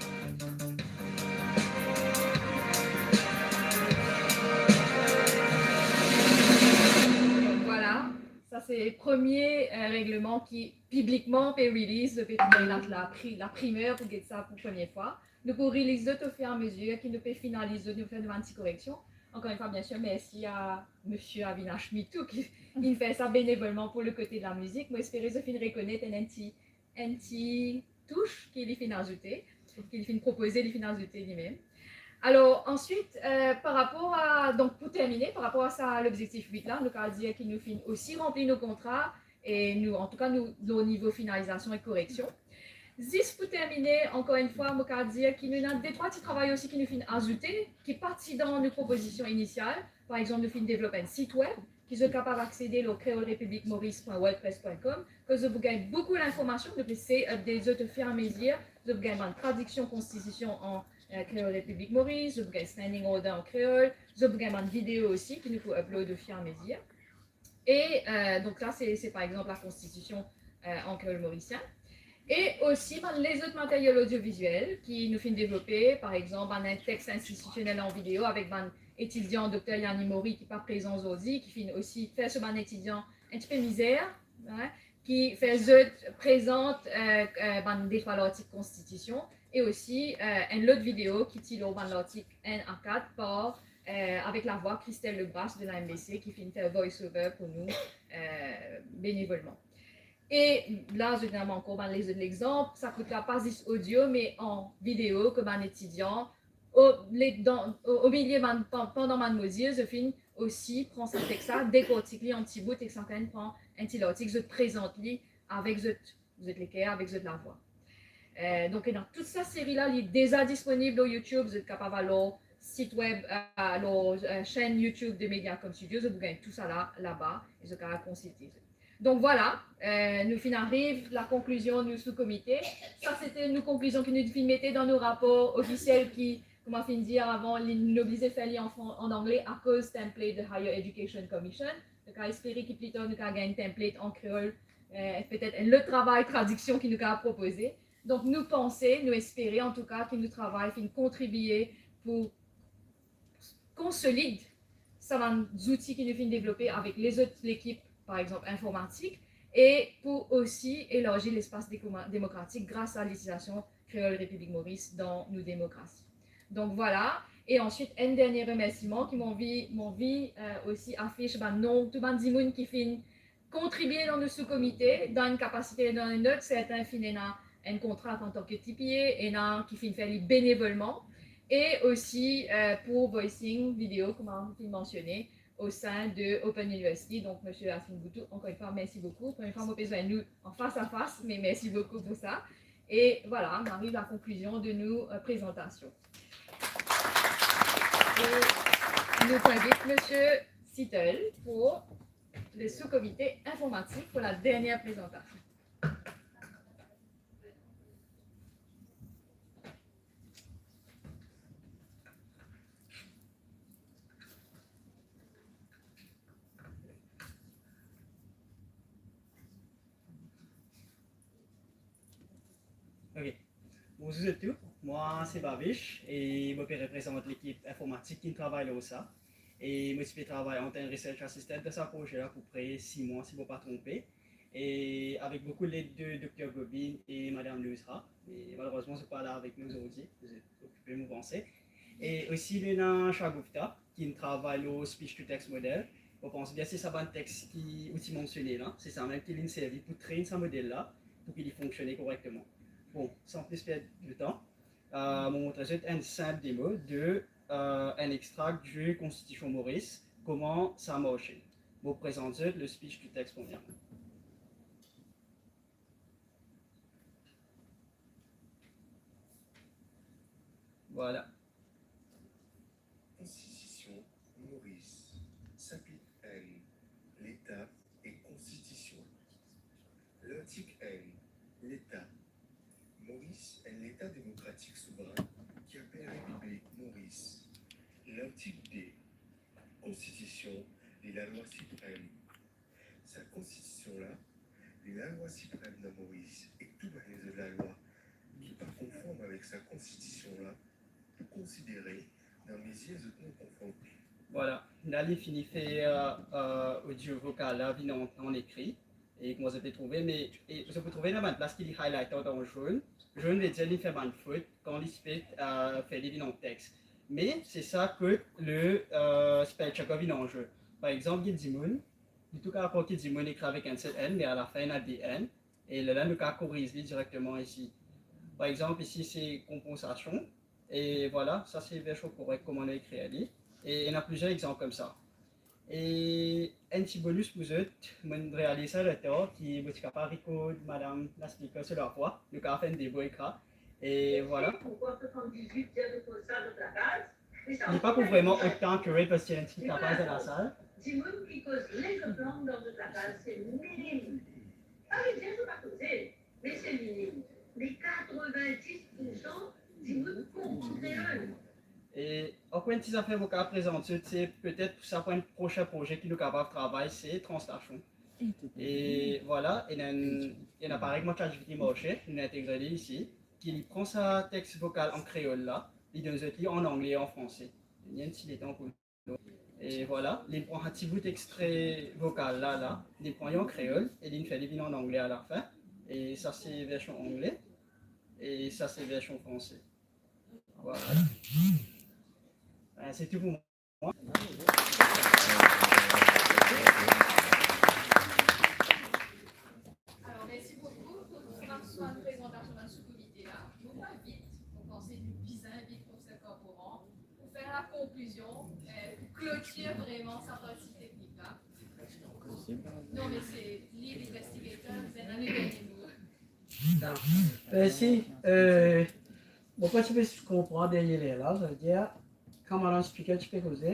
Vwala, sa se premie, eh, regleman ki piblikman pe release, nou pe trouve la, la pri-, la primer pou get sa pou premie fwa. Nou pou release zot ofir a mezir ki nou pe finaliz zot, nou fer nou bann ti koreksion. Ankor enn fwa, biensir, mersi a misie Avinash Mitou ki, ki fer sa benevolman pou le kote de la mizik. Mo espere zot finn rekonet enn, enn ti, enn ti touch ki li finn azoute, ki li finn propoze, li finn azoute limem. Alor, answit, eh, par rapor a, donk, pou termine, par rapor a sa, lobzektif wit la, nou kav dir ki nou finn osi ranpli nou kontra, e nou, antouka, nou, lor nivo finalizasion ek koreksion. Zis pou termine, ankor enn fwa, mo kav dir ki nou ena de trwa ti travay osi ki nou finn azoute, ki pa ti dan nou propozision inisial. Par exanp, nou finn devlop enn sit web ki zot kapav aksede lor creolerepubliquemaurice point wordpress point com, kot zot pou gagn boukou linformasion. Nou pe sey update zot ofir a mezir. Zot pou gagn bann tradiksion konstitision an, eh, Creole République Maurice, zot pou gagn standing order an kreol, zot pou gagn bann video osi ki nou pou upload ofir a mezir. E, eh, donk la, se, se par exanp la konstitision, eh, an kreol morisien. E osi bann lezot materyel odioviziel ki nou finn devlope, par exanp, bann text institisionel an video avek bann etidian, Dokter Yanni Mori, ki pa prezan zordi, ki finn osi fer so bann etidian enn tipe mizer, wi, ki fer zot prezant, eh, eh, bann de trwa lartik konstitision, e osi, eh, enn lot video ki ti lor bann lartik enn a kat par, eh, avek lavwa Christelle Lebrasse de la M B C ki finn fer voice over pou nou, eh, benevolman. E la, zot ena ankor bann lezot lexanp, sa kout la pa zis odio, me an video, kot bann etidian, o, le, dan, o, omilie bann, pan-, pandan bann modil, zot finn osi pran sa text la, dekortik li an ti bout, ek sa finn pran enn ti lartik, zot prezant li avek zot, zot leker, avek zot lavwa. Eh, donk, ena tou sa seri la, li deza disponib lor YouTube, zot kapav al lor sit web, eh, lor, eh, chaîne YouTube de Mediacom Studio, zot pou gagn tou sa la, laba, e zot kapav konsilte zot. Donk vwala, eh, nou finn ariv lakonklizion nou sou komite. Sa se te nou konklizion ki nou finn mete dan nou rapor ofisiel ki, kouma finn dir avan, li, nou oblize fer li an fran-, an angle akoz template de Higher Education Commission. Nou kav espere ki pli tar nou kav gagn template an kreol, eh, petet enn lot travay tradiksion ki nou kav propoze. Donk nou panse, nou espere antouka ki nou travay finn kontribie pou konsolid sa bann zouti ki nou finn devlope avek lezot lekip, par exanp, informatik, e pou osi elarzi lespas dekoma-, demokratik gras a litizasion Creole République Maurice dan nou demokrasi. Donk vwala, e answit, enn dernie remersiman ki mo anvi, mo anvi, eh, osi afis bann nom tou bann dimoun ki finn kontribie dan nou sou-komite, dan enn kapasite, dan enn lot, sertin finn ena enn kontra antan ki T P A, ena ki finn fer li benevolman, e osi, eh, pou voicing video, kouma finn mansione, o sein de Open University. Donk, misie Afin Boutou, ankor enn fwa, mersi boukou. Premie fwa mo pe zwenn nou an fas a fas, me mersi boukou pou sa. E vwala, nou ariv lakonklizion de nou, eh, prezantasion. E nou invit misie Sitel pou le sous-comité informatique pour la dernière présentation. Ok. Bonzour zot tou, mwa se Bavish e mo pe reprezant lekip informatik ki travay lor sa. E mo ti pe travay antan ki research assistant dan sa proze la pou pre sis mwa, si mo pa tronpe. E avek boukou led de Dokter Gobin e Madam Nusra. E malerezman, zot pa la avek nou azordi, zot okipe, mo panse. E osi, nou ena Shagufta, ki travay lor speech to text model. Mo panse bien se sa bann text ki ou ti mansione la, se sa mem ki linn servi pou train sa model la, pou ki li fonksione korekteman. Bon, san plis perd letan, eh, mo montre zot enn sinp demo de, eh, enn extrak de Konstitision Moris, kouma sa marse. Mo prezant zot le speech to text premierman. Vwala. Konstitision Moris, sapit enn, Leta Leta. Moris, enn leta demokratik souvrin ki apel Repiblik Moris. Lartik de, Konstitision, li lalwa siprem. Sa konstitision la, li lalwa siprem dan Moris, e tou bann lezot lalwa ki pa konform avek sa konstitision la, pou konsidere dan mezir zot non konformte. Vwala, la li fini fer, euh, audio vokal la vinn an, an ekri. E kouma zot pe trouve, me, e zot pou trouve dan bann plas ki li highlighted an zonn. Zonn vedir li fer bann fot kan li spet, euh, fer li vinn an text. Me se sa kot le, euh, spell checker vinn an zwe. Par exanp, gagn dimoun, li tou kapav ki dimoun ekri avek enn sel N, me alafin ena de N. E lerla nou kapav koriz li direkteman isi. Par exanp, isi se konpansasion. E vwala, sa se version korek kouma nou ekrir li. E ena plizier exanp koumsa. E enn ti bonus pou zot, mo'nn realiz sa letan ki mo ti kapav rikord madam la speaker so lavwa, nou kapav fer enn deba ek sa. E vwala. Pourquoi soixante-dix-huit vient de poser ça dans la base? Li pa pou vreman otan akirate parski ena enn ti tapaz dan lasal. Dimoun ki koz lezot lang dan zot lakaz, se minim. Pa vinn dir zot pa koze, me se minim. Me katrevinndis poursan dimoun konpran kreol. E ankor enn ti zafer mo kapav prezant zot, se petet pou sa pou enn prosin proze ki nou kapav travay, se translasion. E vwala, ena enn, ena parey kouma ChatGPT marse, nou integre li isi, ki li pran sa text vokal an kreol la, li donn zot li an angle e an franse. Li enn ti letan pou nou. E vwala, li pran sa ti bout extre vokal la, la, li pran li an kreol, e li fer li vinn an angle alafin. E sa se version angle, e sa se version franse. Vwala. Ben, se tou pou mwa. Alors, merci beaucoup. Pour faire une présentation de ce comité-là, nou va vit, mo panse nou bizin vit profeser Corcoran pour faire la conclusion, euh, pour clôturer vraiment sa partie technique-là. Non, mais c'est lead investigator, vous avez le dernier mot. Non. Euh, si, euh, mo pa ti pe konpran dernie ler la, savedir, kan madanm speaker ti pe koze,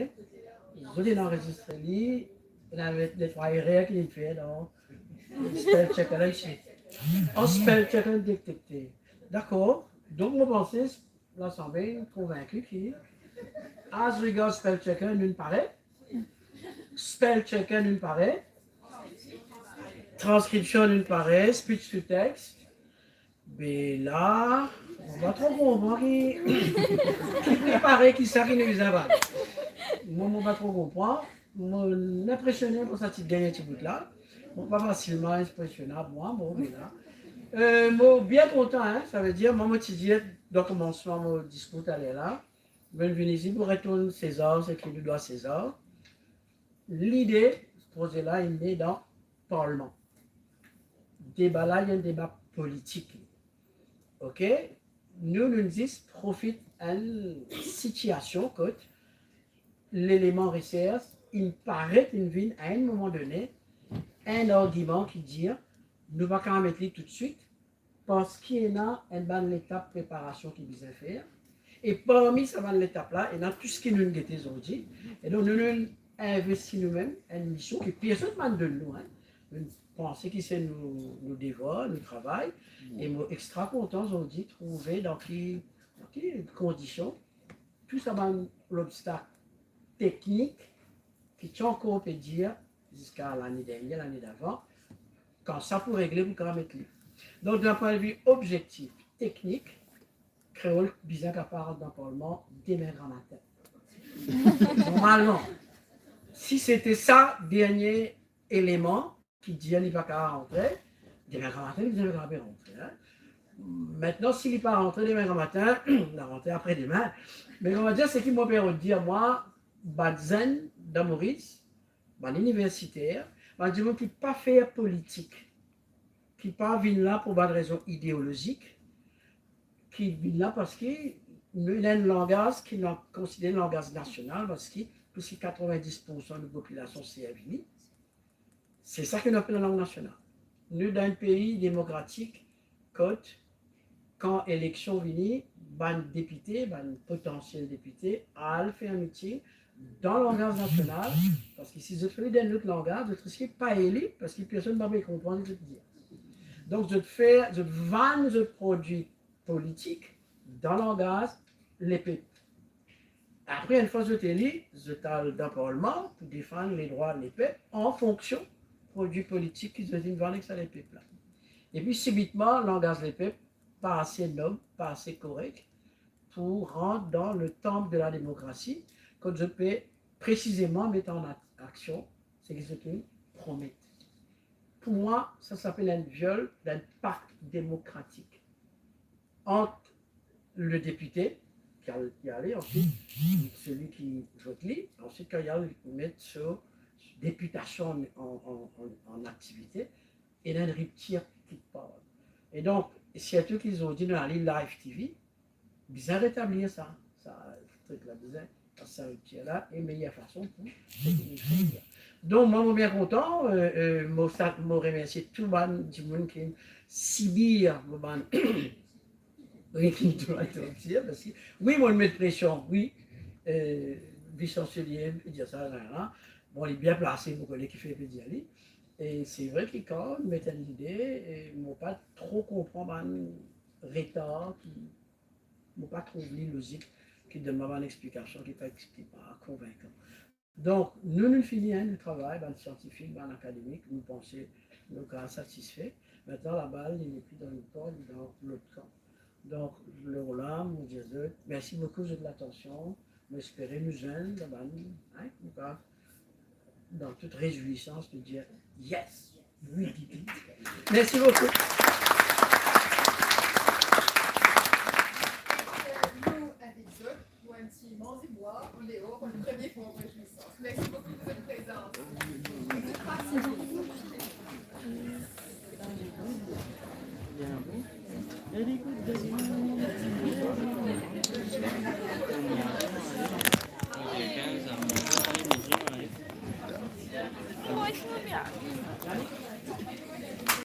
zot inn anrezistre li, ena enn, enn erer ki li fer dan spell checker la isi. An spell checker detekte. Dakor. Donk, mo panse lasanble konvinki ki, as regard spell checker, nou pare. Spell checker, nou pare. Transcription, nou pare. Speech to text. Be la, mo pa tro konpran ki, ki prepare, ki sa ki nou bizin ava. Mo, mo pa tro konpran. Mo inpresione par sa ti dernie ti bout la. Mo pa fasilman inpresionab, mwa, bon, me la. Euh, mo bien kontan, hein, savedir, mwa, mo ti dir, dan komansman mo diskour taler la, mo vinn isi pou retourn Sezar seki li dwa Sezar. Lide, proze la, li ne dan parlman. Deba la, li enn deba politik. Ok? Nou, nou zis profit enn sitiasion kot leleman resers inn paret, inn vinn a enn moman done, enn argiman ki dir, nou pa kapav met li toutswit, parski ena enn bann letap preparasion ki bizin fer. E parmi sa bann letap la, ena tou seki nou gete zordi. E donk, nou, nou investi noumem enn mision ki personn pa'nn donn nou, hein. Nou panse ki se nou, nou devwar, nou travay. E mo extra kontan zordi trouve dan ki, dan ki kondision tou sa bann lobstak teknik ki ti ankor pe dir ziska lane dernie, lane davan, kan sa pou regle, pou kapav met li. Donk, dan pwin de vi objektif, teknik, kreol bizin kapav rant dan parlman demin gramatin. Normalman, si sete sa dernie eleman ki dir li pa kapav rantre, demin gramatin, li bizin kapav rantre, hein. Aster, si li pa rantre demin gramatin, li a rantre apre demin. Me kouma dir, seki mo pe dir, mwa, bann zenn dan Moris, bann iniversiter, bann dimoun ki pa fer politik, ki pa vinn la pou bann rezon ideolozik, ki vinn la parski nou ena enn langaz ki nou konsidere langaz nasional, parski plis ki katrevinndis poursan nou popilasion servi li. Se sa ki nou apel lang nasional. Nou dan enn pei demokratik, kot kan eleksion vini, bann depite, bann potansiel depite, al fer miting dan langaz nasional, parski si zot fer li dan enn lot langaz, zot riske pa eli, parski personn pa pe konpran ki zot dir. Donk, zot fer, zot vann zot prodwi politik dan langaz lepep. Apre, enn fwa zot eli, zot al dan parlman pou defann ledrwa lepep an fonksion prodwi politik ki zot inn vann ek sa lepep la. Epi, sibitman, langaz lepep pa ase nob, pa ase korek pou rant dan le temple de la démocratie, kot zot pe presizeman met an ak-, aksion seki zot inn promet. Pou mwa, sa, sa apel enn viol dan pak demokratik ant le depite ki al, ki ale, answit, seli ki vot li, answit, kan li al met so deputasion an, an, an, an aktivite, ena enn riptir kikpar. E donk, sirtou ki zordi nou ale Live TV, bizin retablir sa, sa trik la, bizin sa riptir la, e meyer fason pou... Donk, mwa, mo bien kontan, euh, euh, mo sa-, mo remersie tou bann dimoun ki sibir mo bann, wi, ki tou bann riptir, parski, wi, mo met presion, wi, euh, Visan Selie, dir sa, la, la. Bon, li bien plase, mo kone kifer pe dir li. E se vre ki kan met enn lide, e mo pa tro konpran bann retar ki, mo pa trouv li lozik, ki donn mwa bann explikasion ki pa, ki pa konvinkan. Donk, nou, nou fini, hein, nou travay, bann siantifik, bann akademik, nou panse nou kapav satisfe. Aster, labal, li nepli dan nou kan, li dan lot kan. Donk, lor la, mo dir zot, mersi boukou zot latansion. Mo espere nou zwenn, la bann, hein, nou kapav dan tout rezwisans, nou dir, yes, wi, Didi. Mersi boukou. Nou invit zot pou enn ti manze bwar an deor, pou le premie fwa an rezwisans. Mersi boukou pou zot prezans.